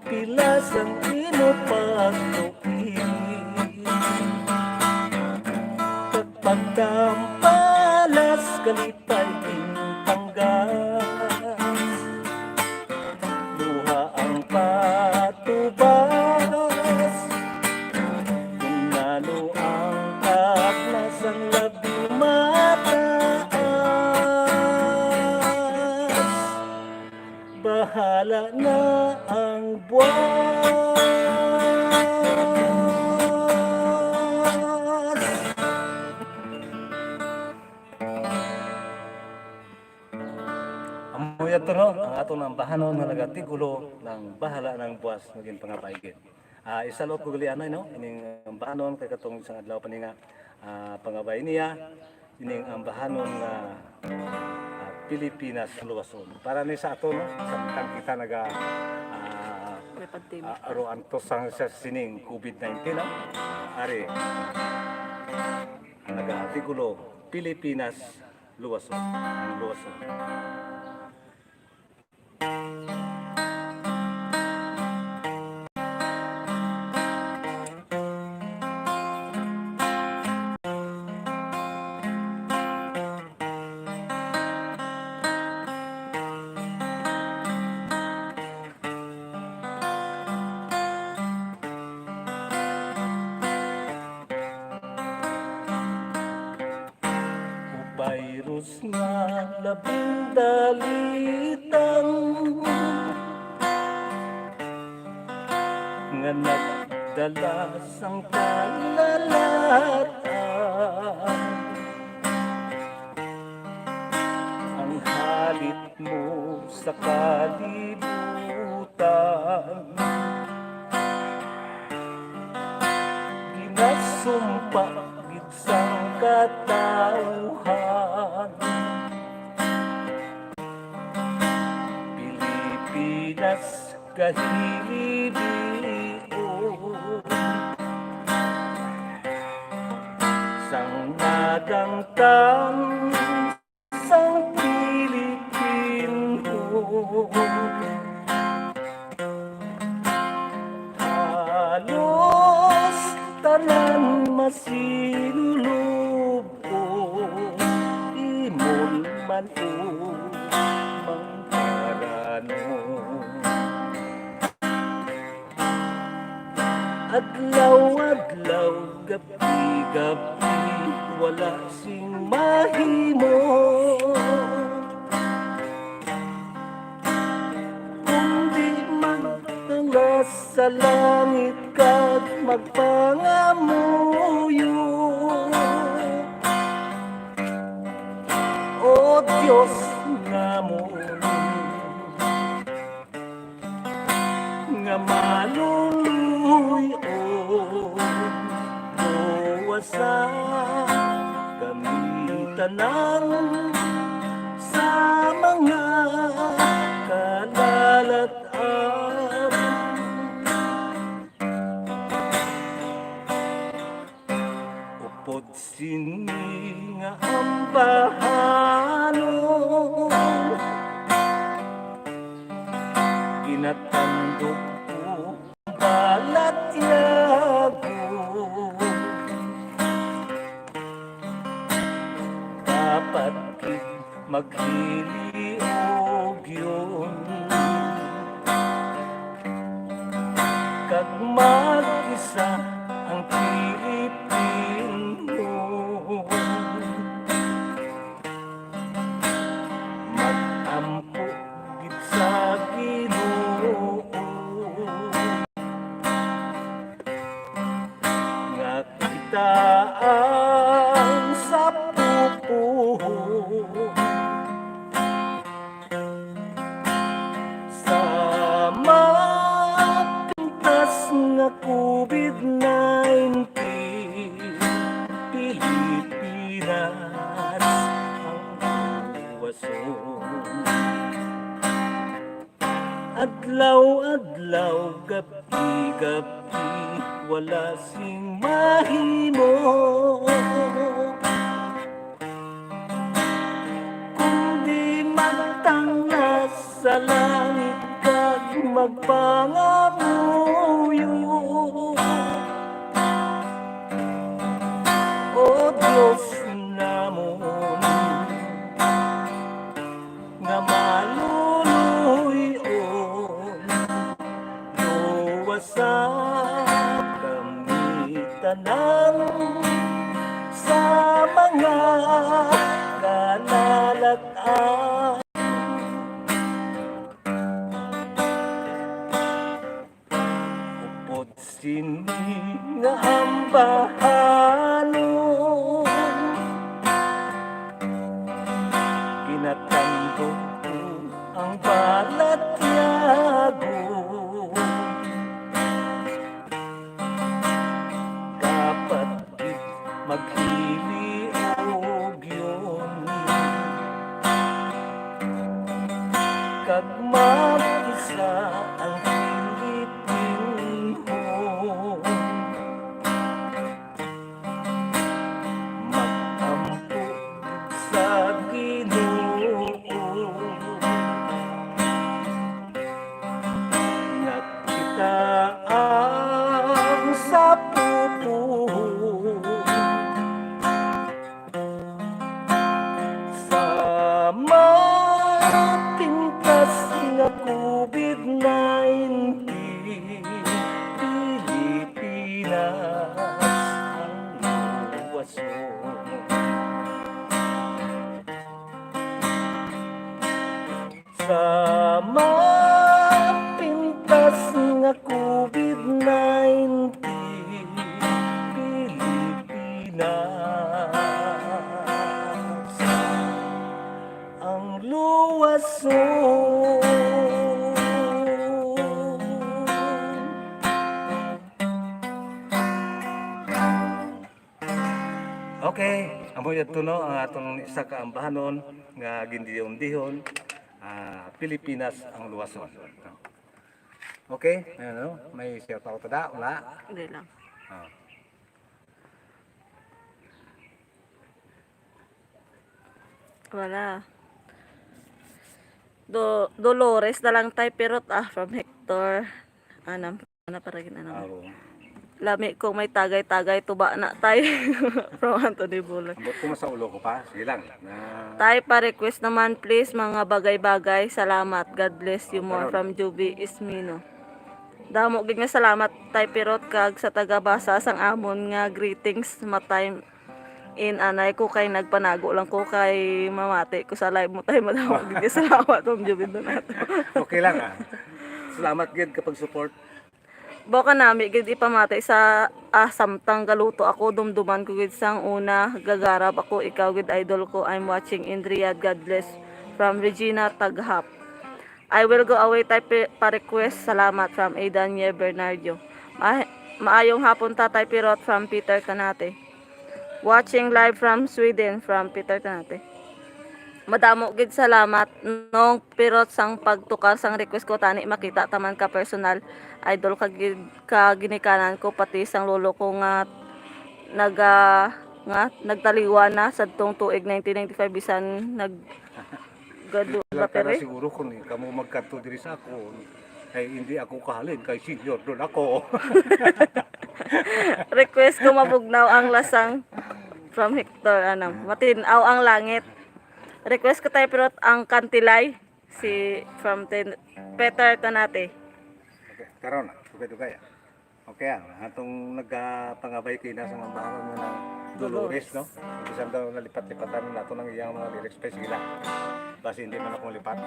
pilas ang imo pagluis. Kag pagtampalas, kalipay ginpanggas. Duha ang patubas. Kon ano ang tagna sang labing mataas, bahala na ang buwas. Amo yato, no? Ang aton ambahanon nga nagatigulo, "Nang bahala nang buwas nga ginpangabay gid." Ah, isalot ko gali anay, no? Ining ambahanon kay katong isang adlaw pa ni nga, ah, pangabay niya, ining ambahanon nga, ah, Pilipinas Luwason. Para ni sa ato, no? Samtang kita naga, ah, May pandemic. Ah, aro antos sang sa sining COVID nineteen, no? Ari, nagatigulo, Pilipinas Luwason. Ang Luwason. O virus nga labing dalitang, nga nagdala sang kalalatan, ang halit mo sa kalibutan. Ginasumpa gid sang katawhan, Pilipinas kahilibion, sang nadangtan sang Pilipinhon. Halos tanan masinulog, imol man o manggaranon. Adlaw-adlaw Gab-i-gab-i wala sing mahimo, kundi magtanglas sa langit kag magpangamuyo. O Dios namon, nga maluluy-on, luwasa kami tanan sa mga kalalat-an. Upod sini nga ambahanon, ginatandog ko ang balatyagon. Dapat gid maghiliog yun, kag mag-isa ang Pilipino. Mag-ampo gid sa Ginoo nga kita ang sapupuhon sa mapintas nga covid nineteen. Pilipinas ang luwason. Adlaw-adlaw, gab-i-gab-i, wala sing mahimo, kundi magtanglas sa langit kag magpangamuyo. O Dios namon, nga maluluy-on, luwasa kami tanan sa mga kalalat-an. Upod sini nga ambahanon, ginatandog ko ang balatyagon. Dapat gid maghiliog yun, kag mag-isa ang Pilipino. Mag-ampo sa Ginoo nga kita ang sapupuhon sa mapintas nga covid nineteen. Pilipinas ang luwason. Sa mapintas nga covid nineteen, Pilipinas ang luwason. Okay, amo yadto, no, ang atong isa ka ambahanon nga gindihon-dihon, ah, Pilipinas ang luwason. Okay, ano, may shout out da, wala? Hindi lang. Ah. Wala. Do-, Dolores na lang, tay, pirot, ah, from Hector. Anam, ana para gin-, ano. Ah, oo. Lami kung may tagay-tagay, tuba na, tay. From Anthony Buloy. Ambot ko, masaulo ko pa. Sige lang. Na Tay, pa-request naman, please, mga bagay-bagay. Salamat. God bless you Oh, more. Karon. From Juby Ismino. Damo gid nga salamat, Tay Pirot, kag sa tagabasa sang amon nga greetings. Matay in anay ko kay nagpanago lang ko kay mamati ko sa live mo, Tay. Madamo gid nga salamat, Ma'am Jubin Donato. Okay lang, ah. Salamat gid kapag support. Baka nami gid ipamati sa, ah, samtang galuto ako, dumduman ko gid sang una, gagarab ako, ikaw gid idol ko, I'm watching in Riyadh, God bless. From Regina Taghap. I will go away, Tay, pa-request. Salamat, from Aidan Ye Bernardo. Ma- maayong hapon, Tatay Pirot, from Peter Canate. Watching live from Sweden, from Peter Canate. Madamo gid salamat, Nong Pirot, sang pagtukar sang request ko, tani makita ta man ka personal. Idol ka gid, ka ginikanan ko, pati sang lolo ko nga naga nga nagtaliwan na sadtong tuig nineteen ninety-five, bisan nag gadu Lang battery. Siguro kung kamo magkadto diri sa ako, ay hindi ako kahalin kay senior doon ako. Request ko, mabugnaw ang lasang, from Hector, ano, matin-aw ang langit. Request ko, Tay Pirot, ang kantilay, si from Ten- Peter Tanate. Okay, karon na, dugay-dugay, ah. Okay, ah, atong nagapangabay kina sa mga bahaw nga ng Dolores, no? Bisan daw nalipat-lipatan nato ng iyang mga lyrics pa sila. Basi hindi man ako malipat.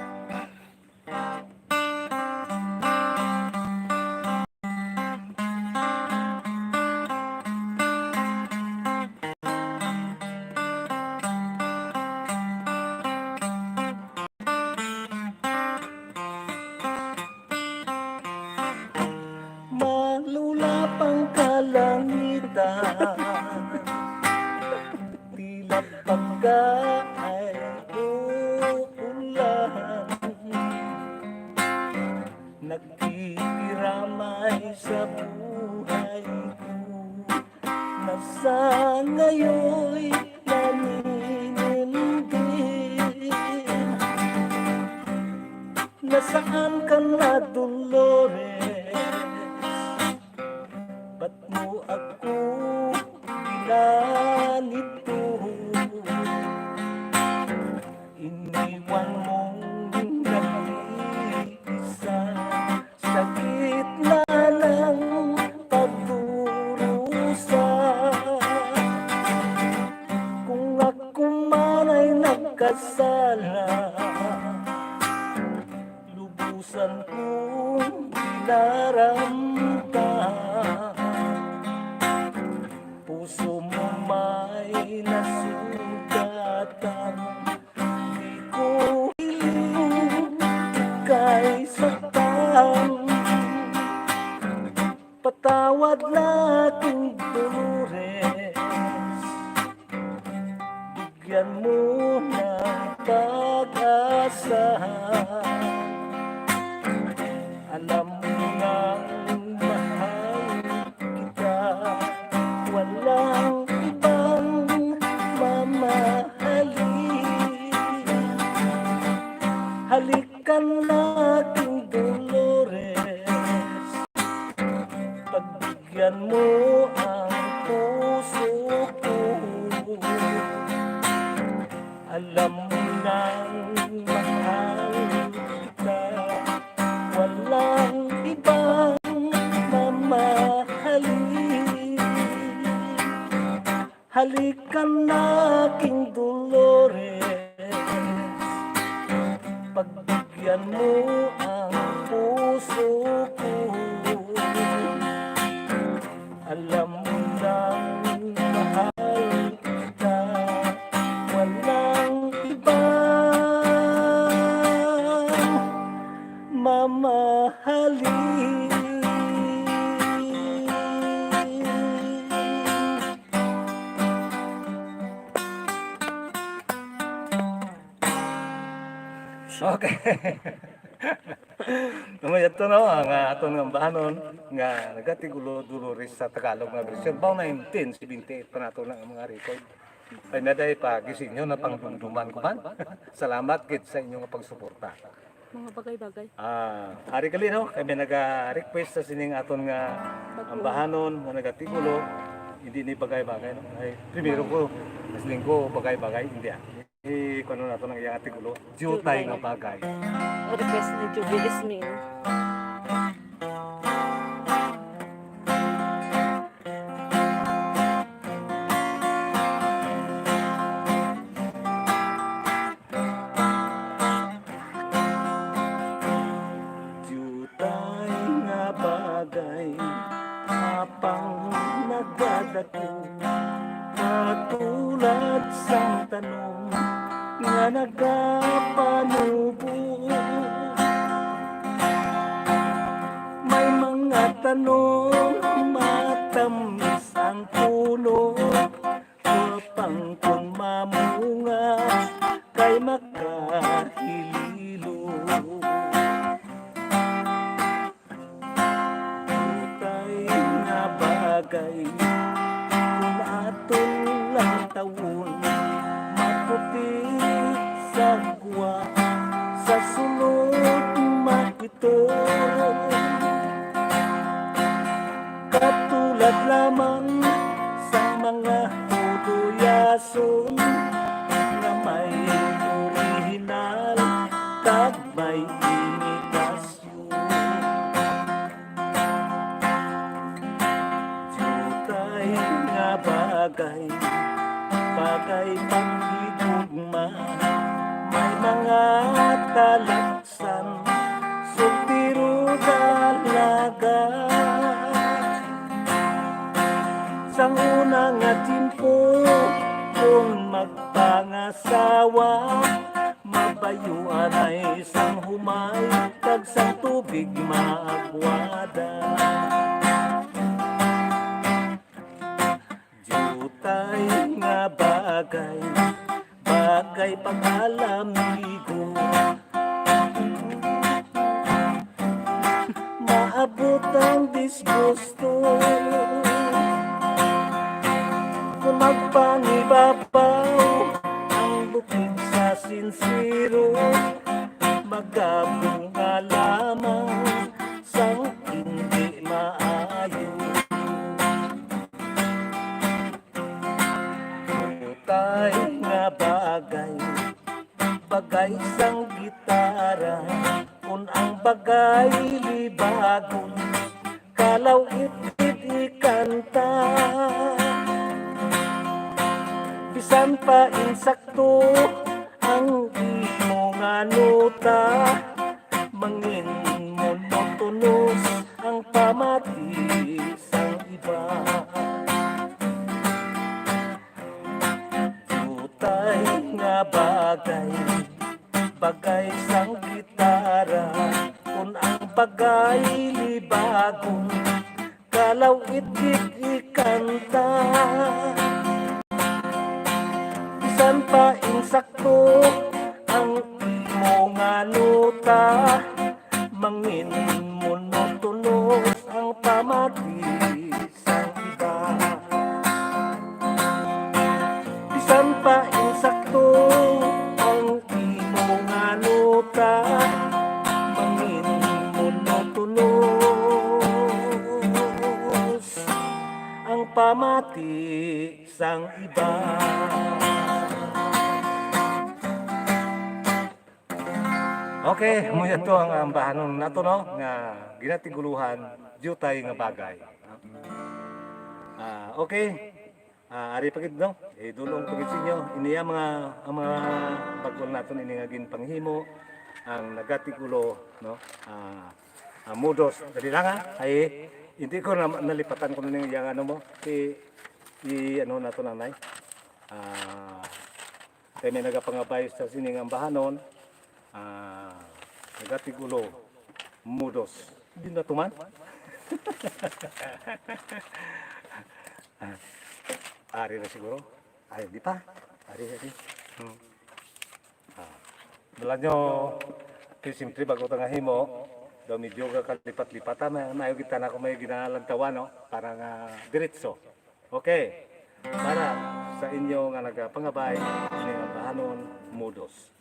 Malulap ang kalangitan, tila pagka ay uulan. Nakikiramay sa buhay ko, na sa ngayoy naninindin. Nasaan ka na, Dolores? Ba't mo ako ginanito? Iniwan mong nag-iisa sa gitna ng pagdurusa. Kung ako man ay nagkasala, lubusan kong dinaramdam. Puso mo may nasugatan, di ko hiling ika'y saktan. Patawad na, King Dolores, bigyan mo ng pag-asa. Alam mo nang mahal kita, walang ibang mamahalin. Halika na, King Dolores, pagbigyan mo ang puso ko. Alam mo nang mahal kita, walang ibang mamahalin. Halika na, King Dolores, pagbigyan mo ang puso ko. Alam mo nang mahal kita, walang ibang mamahalin. Okay. Namayad to, no, ang, ah, aton nga ambahanon nga nagatigulo Dolores sa Tagalog nga version. Baw nineteen seventy-eight pa nato na ang mga record. Ay, naday pa gisinyo na pangdumduman ko man. Salamat gid sa inyo nga pagsuporta. Mga bagay-bagay. Ah, ari gali, no, kami naga-request sa sining aton nga ambahanon nga nagatigulo. Hindi ni bagay-bagay, no? Ay, primero ko, mas linggo, bagay-bagay, hindi, ah. I-, kuno nato ng iyang artikulo, diutay nga bagay. Request ni Juby Ismin. sang tanom nga nagapanubo. May mga tanom matamis ang puno, pang kon mamunga kay makahililo. Diutay nga bagay, kung aton lang tawon, maputi sa gwa, sa sulod maitom. Katulad lamang sa mga tuloyason nga may orihinal kag may imitasyon. Diutay nga bagay, bagay panghigugma, may mga talaksan, soltero dalaga. Sang una nga tiyempo, kon magpangasawa, mabayo anay sang humay kag sang tubig maagwada. Diutay nga bagay, bagay pag-alamigo. Maabot ang disgusto. Kung magpangibabaw ang bukid sa sinsero, magabunga lamang sang hindi maayo. Diutay nga bagay, bagay sang gitara, kun ang bagay libagon, kalawit gid ikanta. Bisan pa insakto ang imo nga nota, mangin monotonos ang pamati sang iba. Diutay nga bagay, bagay sang gitara, kun ang bagay libagon, kalawit gid ikanta. Bisan pa insakto ang imo nga nota, mangin monotonos ang pamati sang iba. Bisan pa insakto ang imo nga nota, mangin monotonos ang pamati sang iba. Okay, amo to ang ambahanon nato, no, nga ginatiguluhan, diutay nga bagay. Ah, okay. Ah, ari pa gid, no? Eh, dulong pa gid sa inyo. Ini ang mga, ang mga bag-o naton ini nga ginpanghimo, ang nagatig-ulo, no? Ah, ah, mudos. Dali lang, ha? Ay, hindi ko na, nalipatan ko na yung ano mo. Si, i-, ano nato, nanay? Ah, kay may nagapangabay sa sining ambahanon, ah, nagatig-ulo, mudos. Di na tuman? Ah, ari na siguro. Ay, di pa. Ari, ari. Hmm. Ah, dala nyo, kay siyempre, bago ta nga himo, daw medyo ka kalipat-lipat, ha? May, may kita na kung may ginalantawan, no? Para nga diretso. Okay. Para sa inyo nga nagapangabay, ini nga ambahanon, mudos.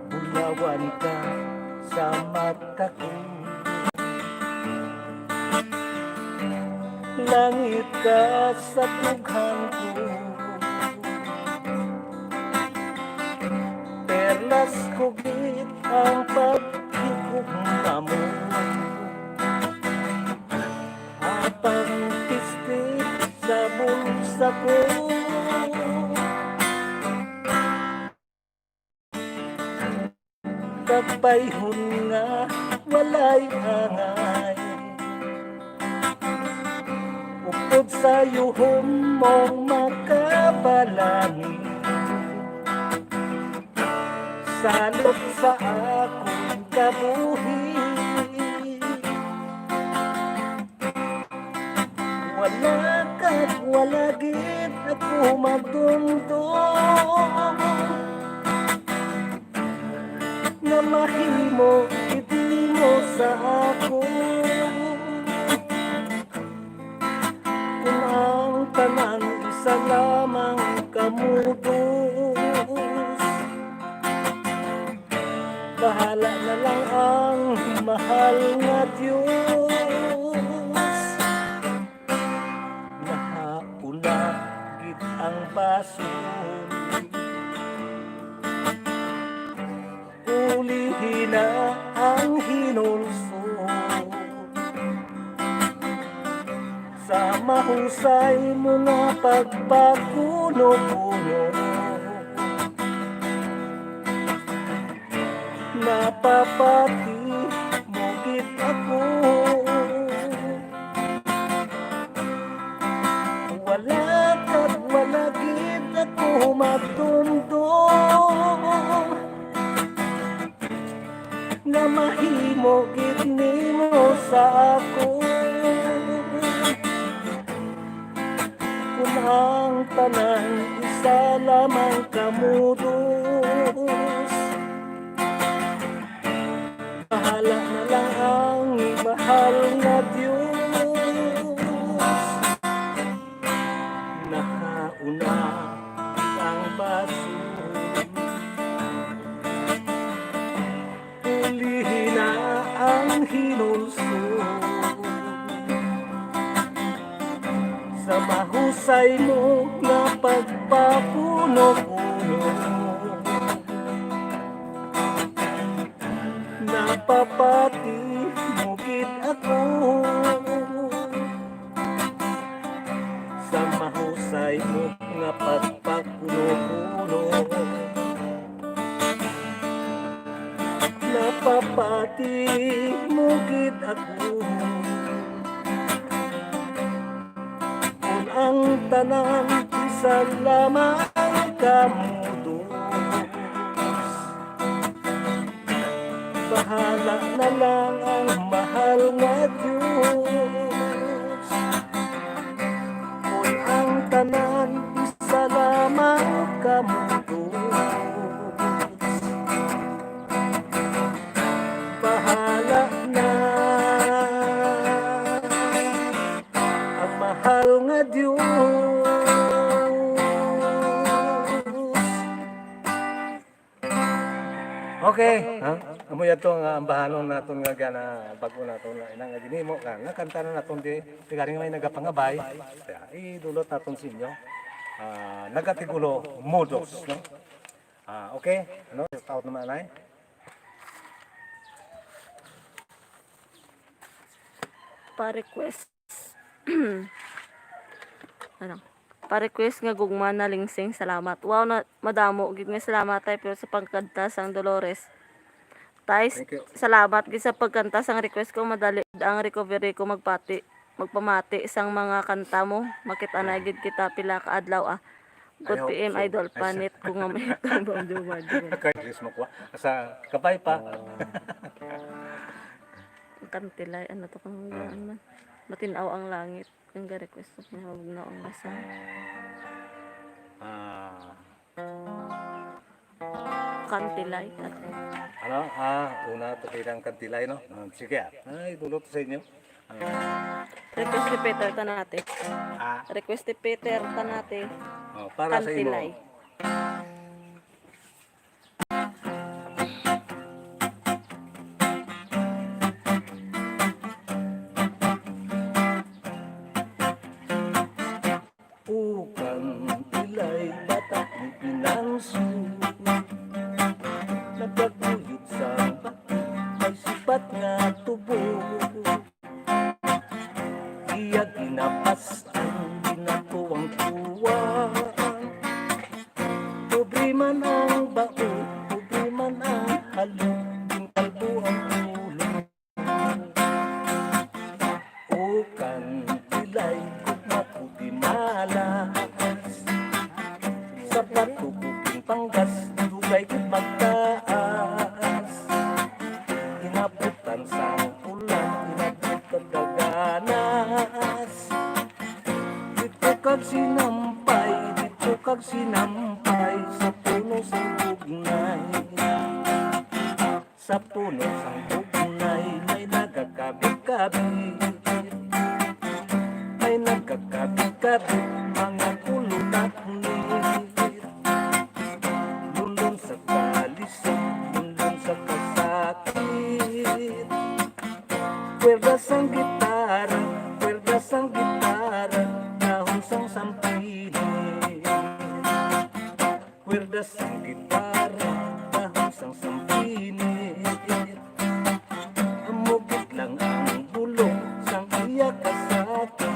Bulawan ka sa mata ko. Langit ka sa dughan ko. Perlas ko gid ang paghigugma mo. Apang pistil sa bulsa ko. Kag bayhon nga walay angay. Upod sa yuhom mong makabalangin, salot sa akon kabuhi. Wala kag wala gid ako madumdom nga mahimo gid nimo sa ako. Kung ang tanan isa lamang ka mudos, bahala na lang ang mahal nga Dios. Nahauna gid ang basol, ulihi na ang hinulsol. Sa mahusay mo nga pagpakuno-kuno, napapati mo gid ako. Wala kag wala gid ako madumdom nga mahimo gid nimo sa ako. Kung ang tanan isa lamang ka mudos, bahala na lang ang mahal nga Dios. Nahauna ang basol, ulihi na ang hinulsol. Sa mahusay mo nga pagpakuno-kuno, napapati mo gid ako. Sa mahusay mo nga pagpakuno-kuno, napapati mo gid ako. Kung ang tanan isa lamang ka mudos, bahala na lang ang mahal nga Dios. Kung ang tanan isa lamang ka mudos, bahala na ang mahal nga Dios. Okay, ha? Amo yato nga ambahanon naton nga gana, bag-o naton nga ina nga ginhimo ka. Nga kanta na naton di, di gani nga may nagapangabay. Kaya, idulot naton sa inyo. Ah, nagatigulo, mudos, no? Ah, okay? Ano? Shout out naman, ay? Pa-request. Ano? Pa-request nga gugma na Lingsing, salamat. Wow, na, madamo gid nga salamat, ay, pero sa pagkanta sang Dolores. Tay, Thank you. Salamat gid sa pagkanta sang request ko. Madali ang recovery ko magpati, magpamati sang mga kanta mo. Makit-anay gid kita pila ka adlaw, ah. Good I hope P M, so. Idol. Ay, sa- Panit ko nga may tambang duwa-duwa. Kay Chris Makwa. Sa kabay pa. Ang kantilay, ano to kung Ah. gaan man? Matinaw ang langit. Ang ga-request ko, mahawag na ang basa. Ah. Kantilay. Ano? Ah, una to kailang kantilay, no? Ah, sige, ah. Ay, dulot sa inyo. Ah. Request ni Peter Tanate. Ah. Request ni Peter Tanate. Oh, para sa imo. Kantilay. O kantilay, bata ni pinangso, nagaguyod sa bati, may sipat nga tubo. Iya ginapas ang ginatuwang tuwa, man ang bao, pobre man ang halog, ginkalbo ang ulo. O kang pilay, gugma ko di malas. Sa bato ko ginpanggas, dugay gid magtaas. Inabutan sang ulan, inabot kag daganas. Dito kag sinampay, dito kag sinampay, sa puno sang bugnay. Sa puno sang bugnay, may nagakabit-kabit. May nagakabit-kabit, mga kulunaknit. Lundon sa kalisod, lundon sa kasakit. Kwerda sang gitara, kwerda sang gitara, dahon sang sampinit. Kwerda sang gitara, dahon sang sampinit. Amo gid lang ang bulong sang iya kasakit.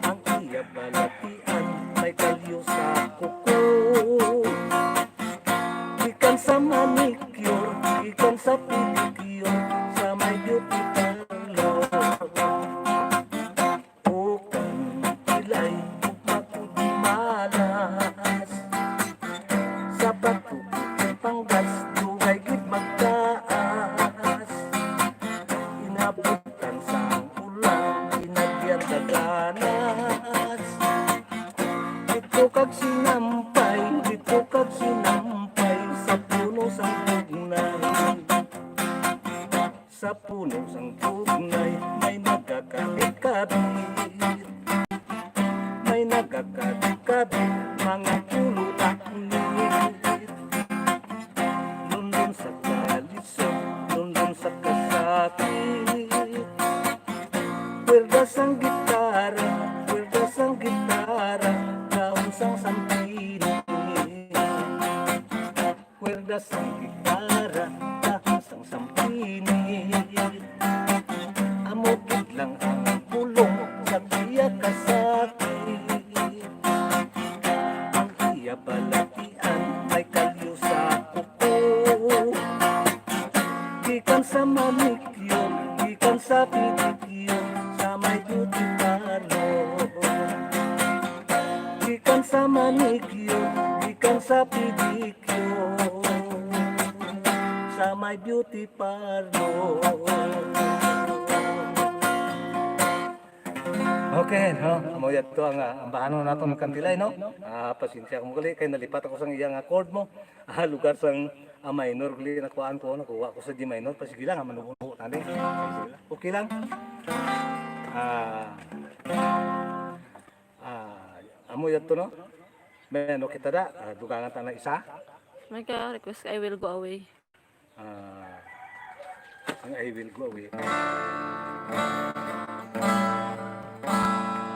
Ang iya balatian may kalyo sa kuko. Gikan sa manicure, gikan sa pedicure, sa may beauty parlor. O kang pilay, gugma ko di malas. Sa bato ko ginpanggas, dugay gid magtaas. Inabutan sang ulan, inagyan daganas. Dito kag sinampay, dito kag sinampay, sa puno sang bugnay. Sa puno sang bugnay, may nagakabit-kabit. May nagakabit-kabit, mga kulunaknit. Lundon sa kalisod, lundon sa kasakit. Kwerda sang gitara, kwerda sang gitara, dahon sang sampinit. Kwerda sang gitara, dahon sang sampinit. Amo gid lang ang bulong sa iya kasakit. Ang iya balatian may kalyo sa kuko. Gikan sa manicure, gikan sa pedicure, sa may beauty parlor. Gikan sa manicure, gikan sa pedicure, sa may beauty parlor. Okay, no? Amo yadto ang, ah, ambahanon naton kandilay, no? Ah, pasensya ko gali kay nalipat ako sang iya nga chord mo. Ah, lugar sang A minor gali nakuhaan ko, nakuha ko sa G minor. Pasige lang, ah, manubo-nubo tani. Okay lang. Ah, ah, amo yadto, no? Men, okay ta da. Ah, dugangan ta na isa. May ka request, I Will Go Away. Ah, ang I Will Go Away.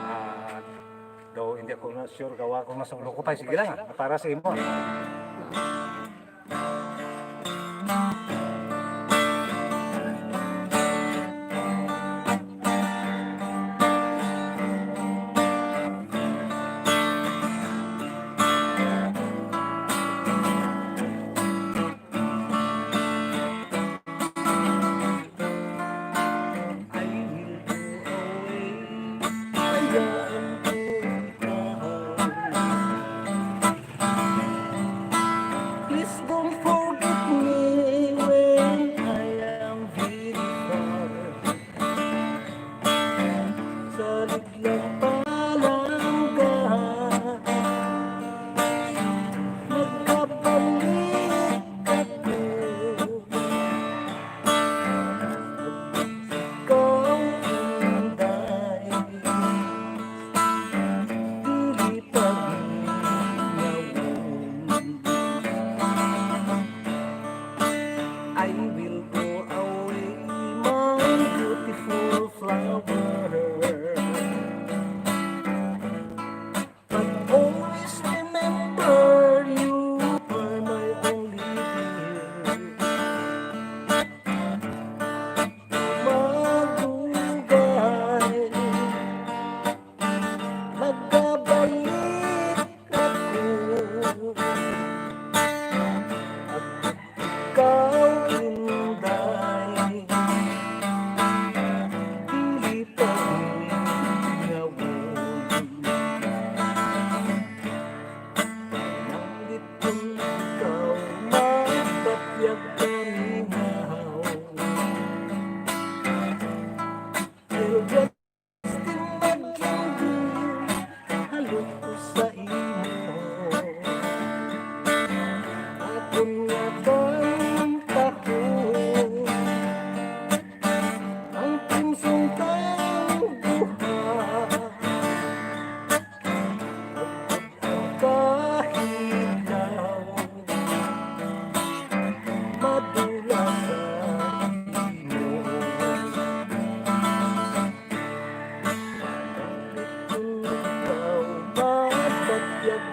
Ah, daw hindi ako na sure gawa ko mas ulo ko pa. Sige lang, ah, para sa imo.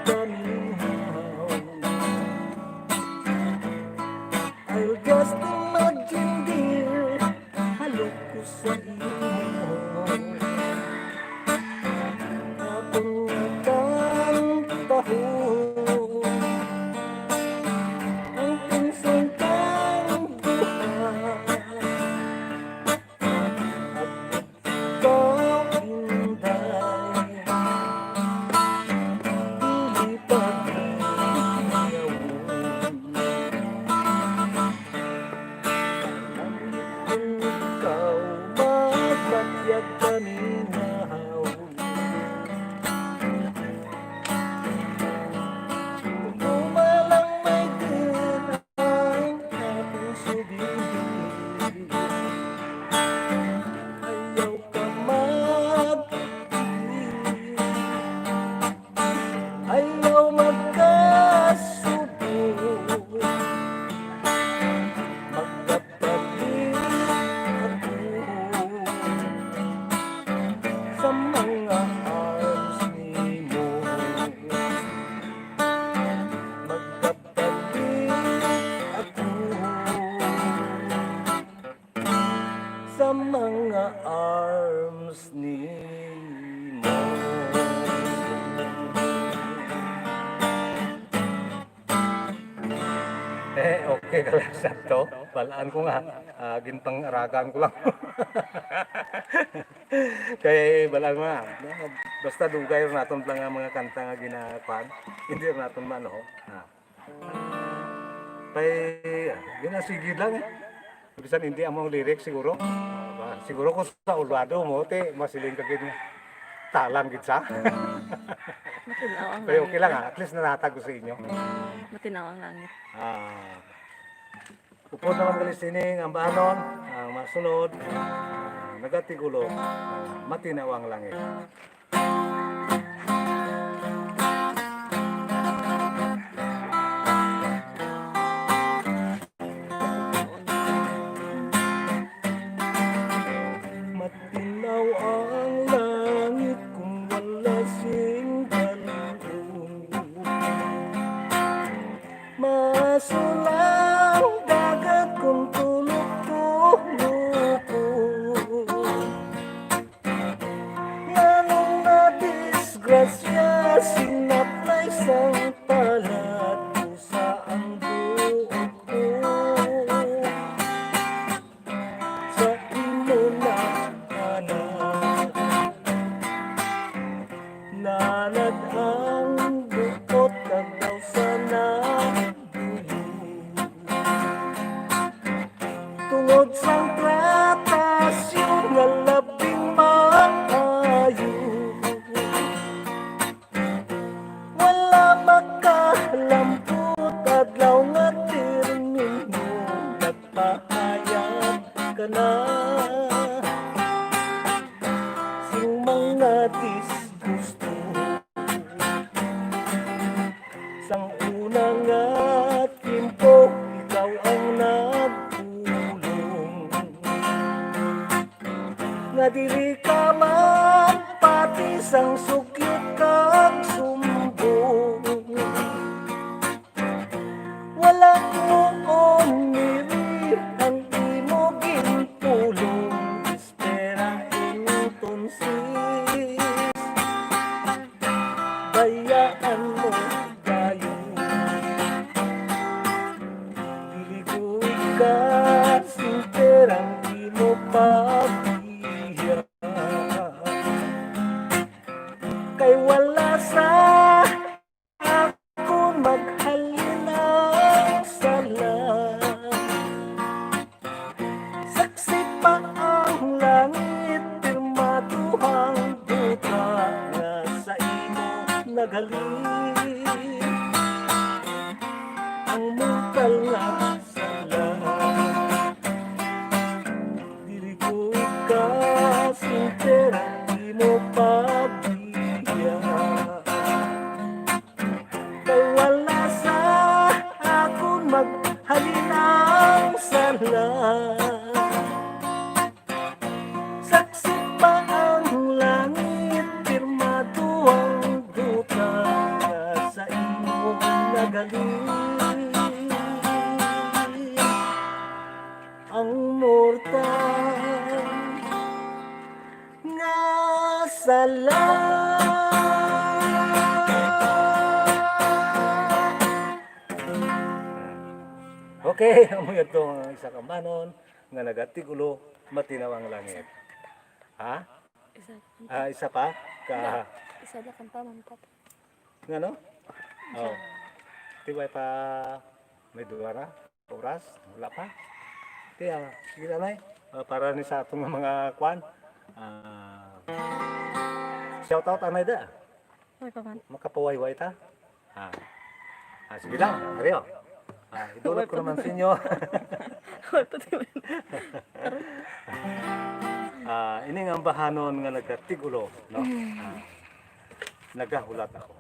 pamingaw. I'll just imagine, dear, halo ko sa imo. Akong kantahon ang insungtang buhay. Ikaw, Inday, dili paglingawon. Kung ikaw magbatyag pamingaw, tuguma lang, my dear, ang akong subi. Ayaw ka mag-, ayaw magkasubo. Magkapatid ako sa mga arms nimo. Magkapatid ako sa mga arms nimo. Eh, okay ka lang, sakto. Balaan ko nga, ah, ginpang-aragan ko lang. Kay balaan mo na, basta dugay ra naton lang ang mga kanta nga ginakuan. Hindi ra naton maano, ha. Kay, ah, ginasigid lang, eh. Bisan hindi amo ang lyrics siguro. Ah, siguro kung sa ulado mo, ti, masiling ka gid nga talang gid sa. Matinaw ang Pero okay langit. Lang, ah. At least nahatag ko sa inyo. Matinaw ang langit. Ah, upod naman gali sining ambahanon, ang masunod, ah, nagatigulok, Matinaw ang Langit. Matinaw ang langit kung wala sing balon. Masul ang dagat kung tulok-tulok. Nganong nadisgrasya, sinaplay sang palad, usa ang buot ko. Sa imo na, anak, nanad ang buot kag daw sa nagbuyo. Tungod sang tratasyon nga labing maayo, wala makalampot adlaw nga termino, nagpahayag ka na sing mga disgusto. Sang una nga tiyempo, ikaw ang nagpulong nga dili ka magpati sang sugyot kag sumbong. Wala tuon diri ang imo ginpulong, espera entonces. Bayaan mo dayon. Dili ko ikasinterang imo pagbiya. Kay wala sa akon maghalin ang sala. Saksi pa ang langit, pirmado ang duta nga sa imo naghalin ang mortal nga sala. Dili ko ikasinterang imo pagbiya. Kay wala sa akon maghalin ang sala. Saksi pa ang langit, pirmado ang duta nga Kay amo yadto ang isa ka ambahanon nga nagatig-ulo, matinaw ang langit. Ha? Isa. Ah, isa pa? Ka Isa na kanta man, Papa. Ngano? Oh. Di ba pa may duwa ra? Oras? Wala pa? Kaya, sige na, Nay. Ah, para ni sa atong mga kwan. Ah, shout out, anay da. Ay, pa man. Makapawayway ta. Ah. Ah, sige lang, Mario. Ah, idulot ko naman sa inyo. Wala pa tayo. Ah, ini nga ambahanon nga nagatig-ulo, no? Ah, nagahulat ako.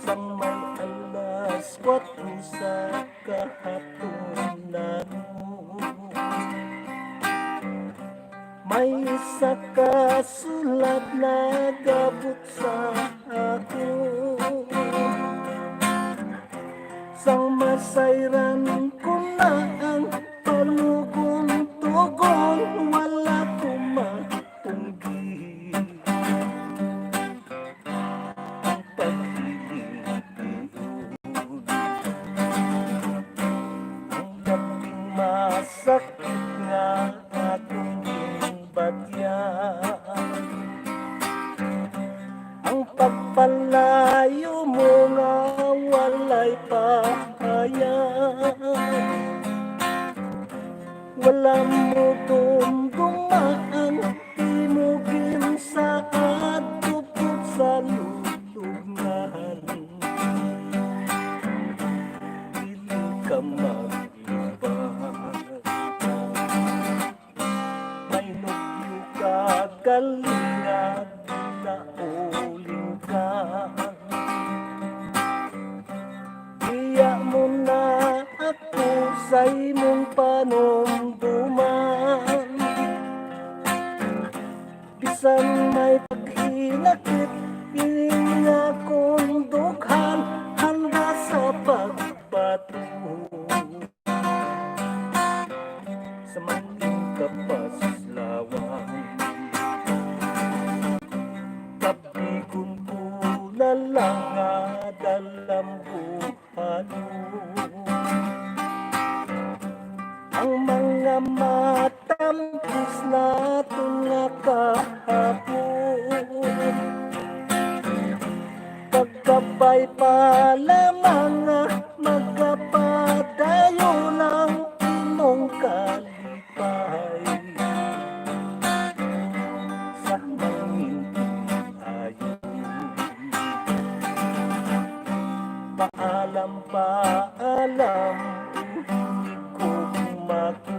Sang may alas kuwatro sa kahapunan, may isa ka sulat nagabot sa ako. Sang masayran ko na ang palugon-tugon, wala ko matunggi. Ang paghiling-hiling, ang labing masakit nga akong ginbatyan. Ang pagpalayo mo nga walay pahayag. Wala mo dumduman, di mo ginsaad, tupot sa lulubngan. Dili ka maglubad. May nukyo ka, galing nga ginauling ka. Iya mo na ako sa imong panumduman. Bisan may paghinakit ining akong dughan, handa sa pagbato sa maling kapaslawan. Tabigon ko na lang nga dalambuhanon. Ang mga matampis naton nga kahapon, pagkabay pa lamang nga magapadayon ang imong kalipay sa mangintiayon. Paalam, paalam, o hiligugma ko.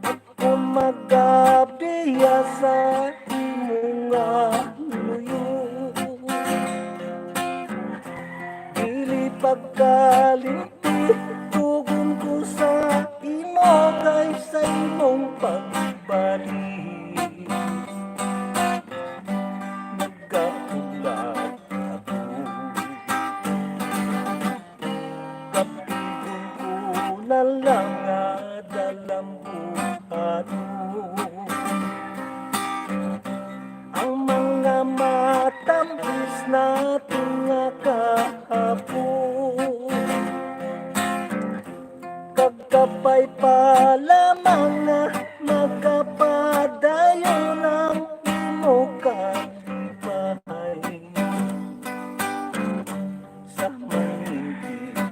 Ako magabiya sa imo nga luyo. Dili pagkalimti, tugon ko sa imo kay sa imong pagbalik. Nagkahulat ako. Kapigon ko na lang nga dalambuhanon ang mga matampis naton nga kahapon. Kag kabay pa lamang nga magapadayon ang imo kalipay sa mangintiayon.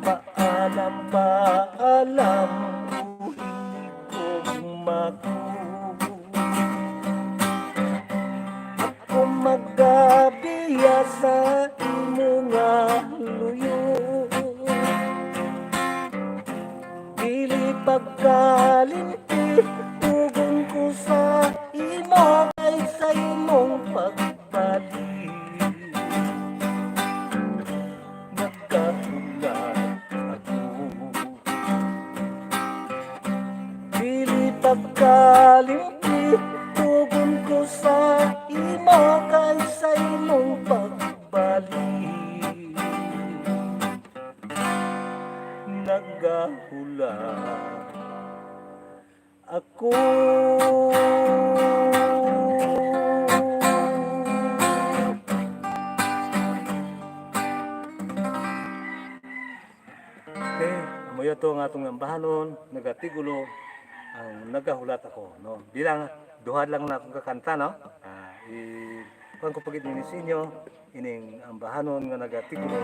Paalam, paalam, o hiligugma ko. Ako magabiya sa imo nga luyo. Dili pagkalimti, tugon ko sa imo kay sa imong pagbalik. Nagkahulat ako. Dili Pagkalimti, tugon ko sa imo kay sa imong pagbalik. Nagahula ako. Okay, amo yato ang atong ambahanon, nagatigulo ang Nagahulat Ako, no? Bilang duha lang na akong kakanta, no? Ah, i-, kuwan ko pa gid ini sa inyo, ining ambahanon nga nagatigulo,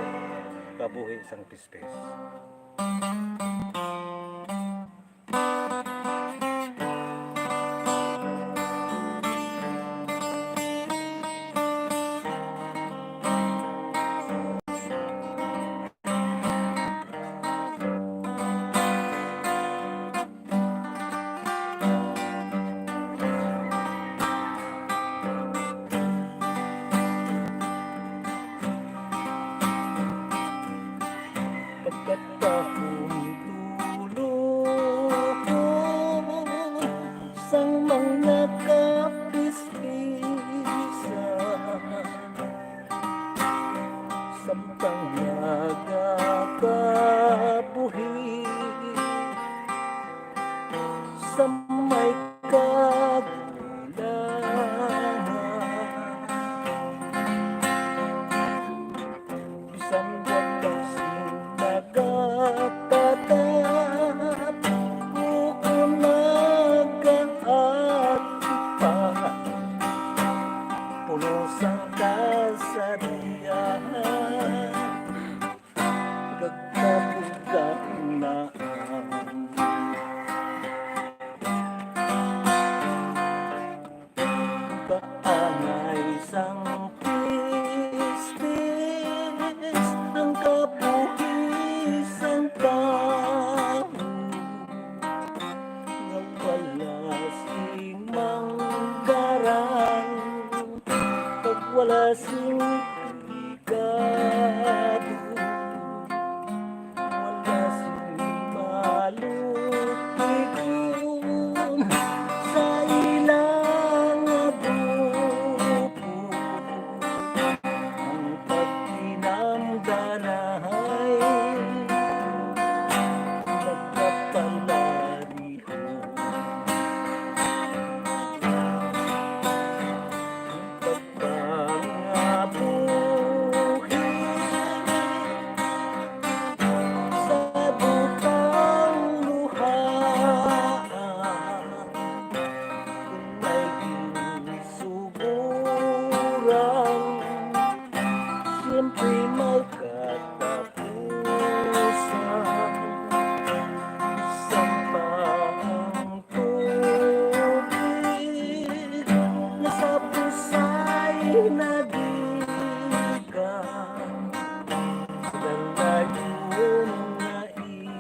Kabuhi sang Pispis. Pagkatahom tulo ko sang mga kapispisan, samtang nagakabuhi sa may kagulangan. Bisan wala sing nagatatap, ukon nagaatipan, puno sang kasarian, nagkabugnaw. Kaangay sang pispis ang kabuhi sang tawo, nga wala sing manggaran, kag wala sing ligado. Wala sing malupikon sa ilang grupo. Ang pagtinamdanay nagkapalarihon. Pangabuhi sa butang luha, kung may ginsuguran, siyempre may katapusan. Sampa ang tubig nga sa busay nagikan sa lalayon nga ilig,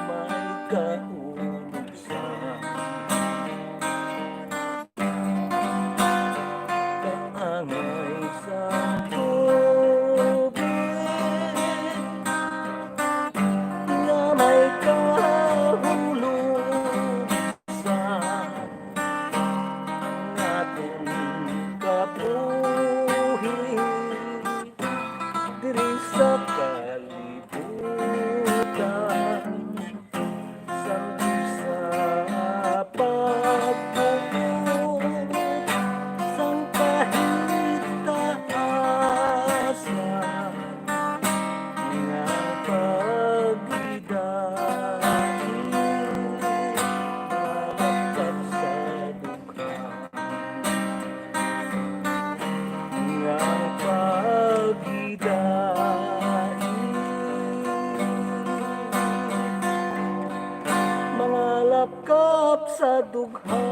may kaulog sa kaangay sa tubig nga may kahulog sa aton kabuhi diri sa kalibutan. Sang sa pagbuot sang kahitaasan nga pagidait, malapkap sa dughan nga pagidait, mga lapkap sa dughan.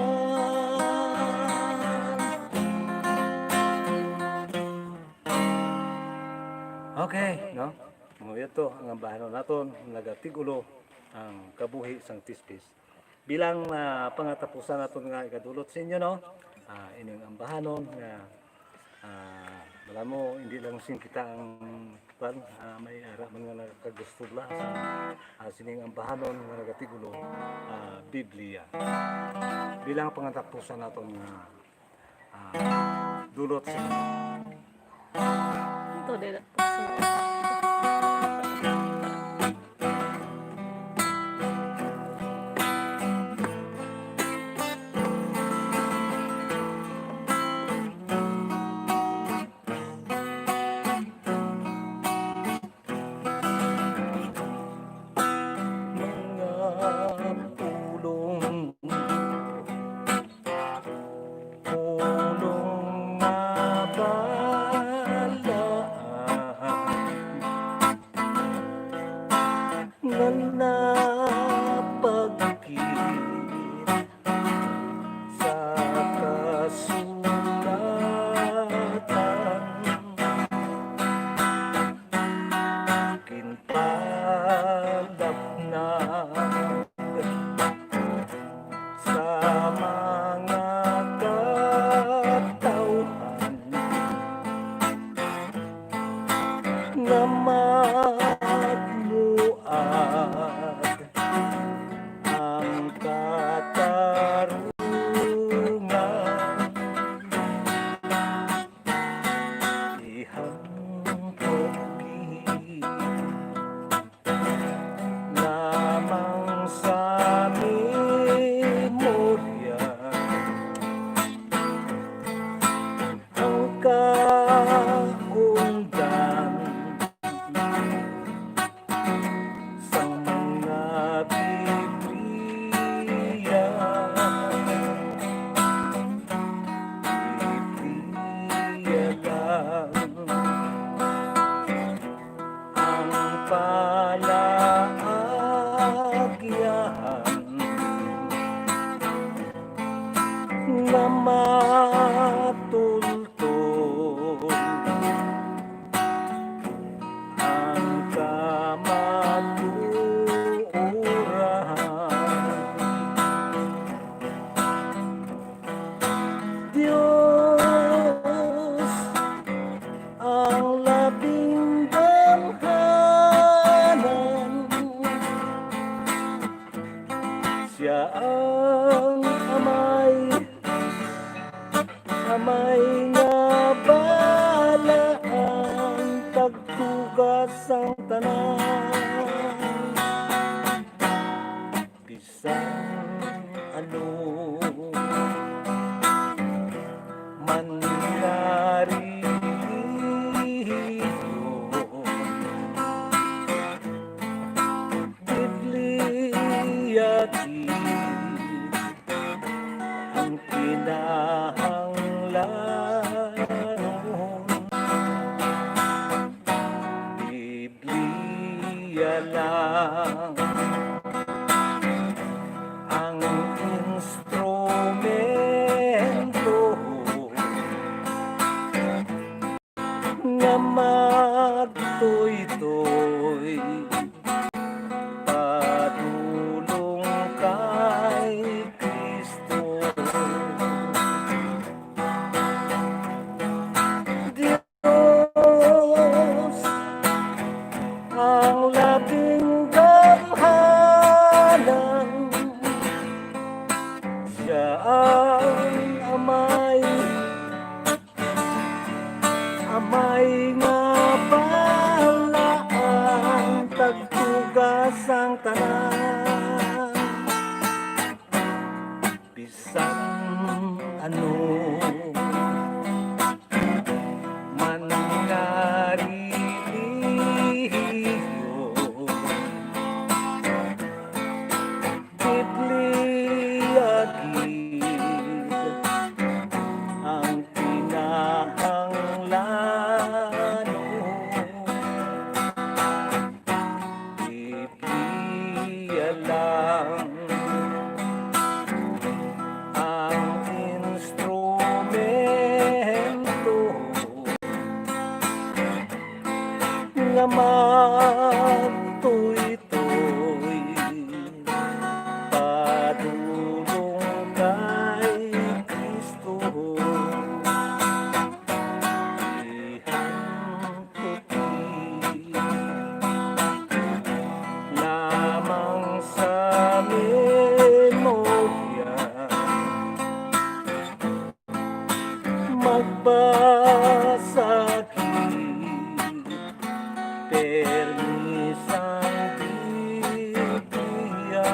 Okay, no? Mo ito ang ambahanon naton, nagatigulo ang kabuhi sang pispis. Bilang, ah, pangatapusan naton nga igadulot sa inyo, no? Ah, ining ambahanon nga, ah, Alam mo, hindi lang sing kita ang, kwan, ah, may ara man nga nakagusto bala sa, ah, sining ambahanon nga nagatigulo, ah, Biblia. Bilang pangatapusan naton nga, ah, dulot sa Ito, dira. Mga pulong, pulong nga balaan nga napagkit sa kasulatan, ginpalapnag sa mga katawhan nga magluag ang katarungan. Ihangkop gid lamang sa memorya ang kaundan sang mga Biblia. Biblia lang ang palaagyahan nga matultol ang kamatuoran. Dios, ang labing gamhanan, sia ang Amay, Amay nga balaan, tagtuga sang tanan. Bisan ano man nga relihiyon, Biblia gid ang kinahanglanon. Biblia lang ang instrumento nga magtuytoy padulong kay Cristo. Dios, ang labing gamhanan, sia ang Amay, Amay nga balaan, tagtuga sang tanan. Bisan ano man nga relihiyon, Biblia gid ang kinahanglanon. Biblia lang ang instrumento nga magtuytoy padulong kay Cristo. Permi sang Biblia,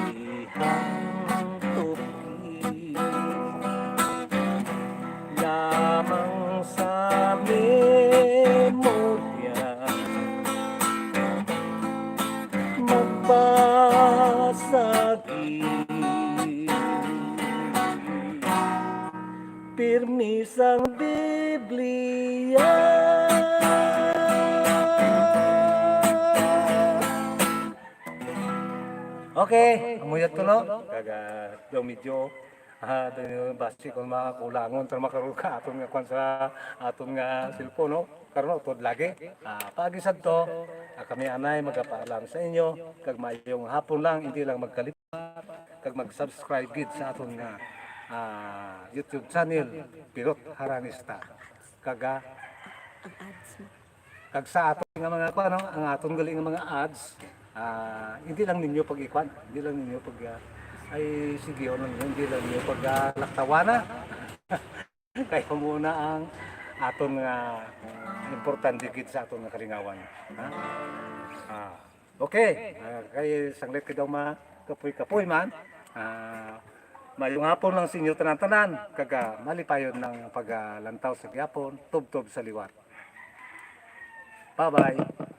ihang tubig lamang sa memorya, magbasa gid. Pirmi sang Biblia. Okay, amuyat ko, no? Kag, ah, daw medyo, ah, daw medyo basi kung mga kulangon, pero makaroon ka aton nga kwan sa aton nga cellphone, no? Karon, utod lagi. Ah, paagi sad to, ah, kami anay magapaalam sa inyo, kag maayong hapon lang, hindi lang magkalit kag mag-subscribe gid sa aton nga, ah, YouTube channel, Pirot Haranista. Kag, ah, Ang ads mo. Kag sa aton nga mga kuan, no, ang aton gali nga mga ads, ah, hindi lang ninyo pag-ikuan, hindi lang ninyo pag, ah, ay sige, ano ninyo, hindi lang ninyo pag, ah, laktawana. Kay muna ang aton nga importante gid sa aton nga kalingawan. Ha? Ah, okay. Ah, kay sanglit ka daw makapoy-kapoy man. Ah, maayong hapon lang sa inyo tanan-tanan. Kag, ah, malipayon ang paglantaw sa gihapon, tubtob sa liwat. Bye-bye.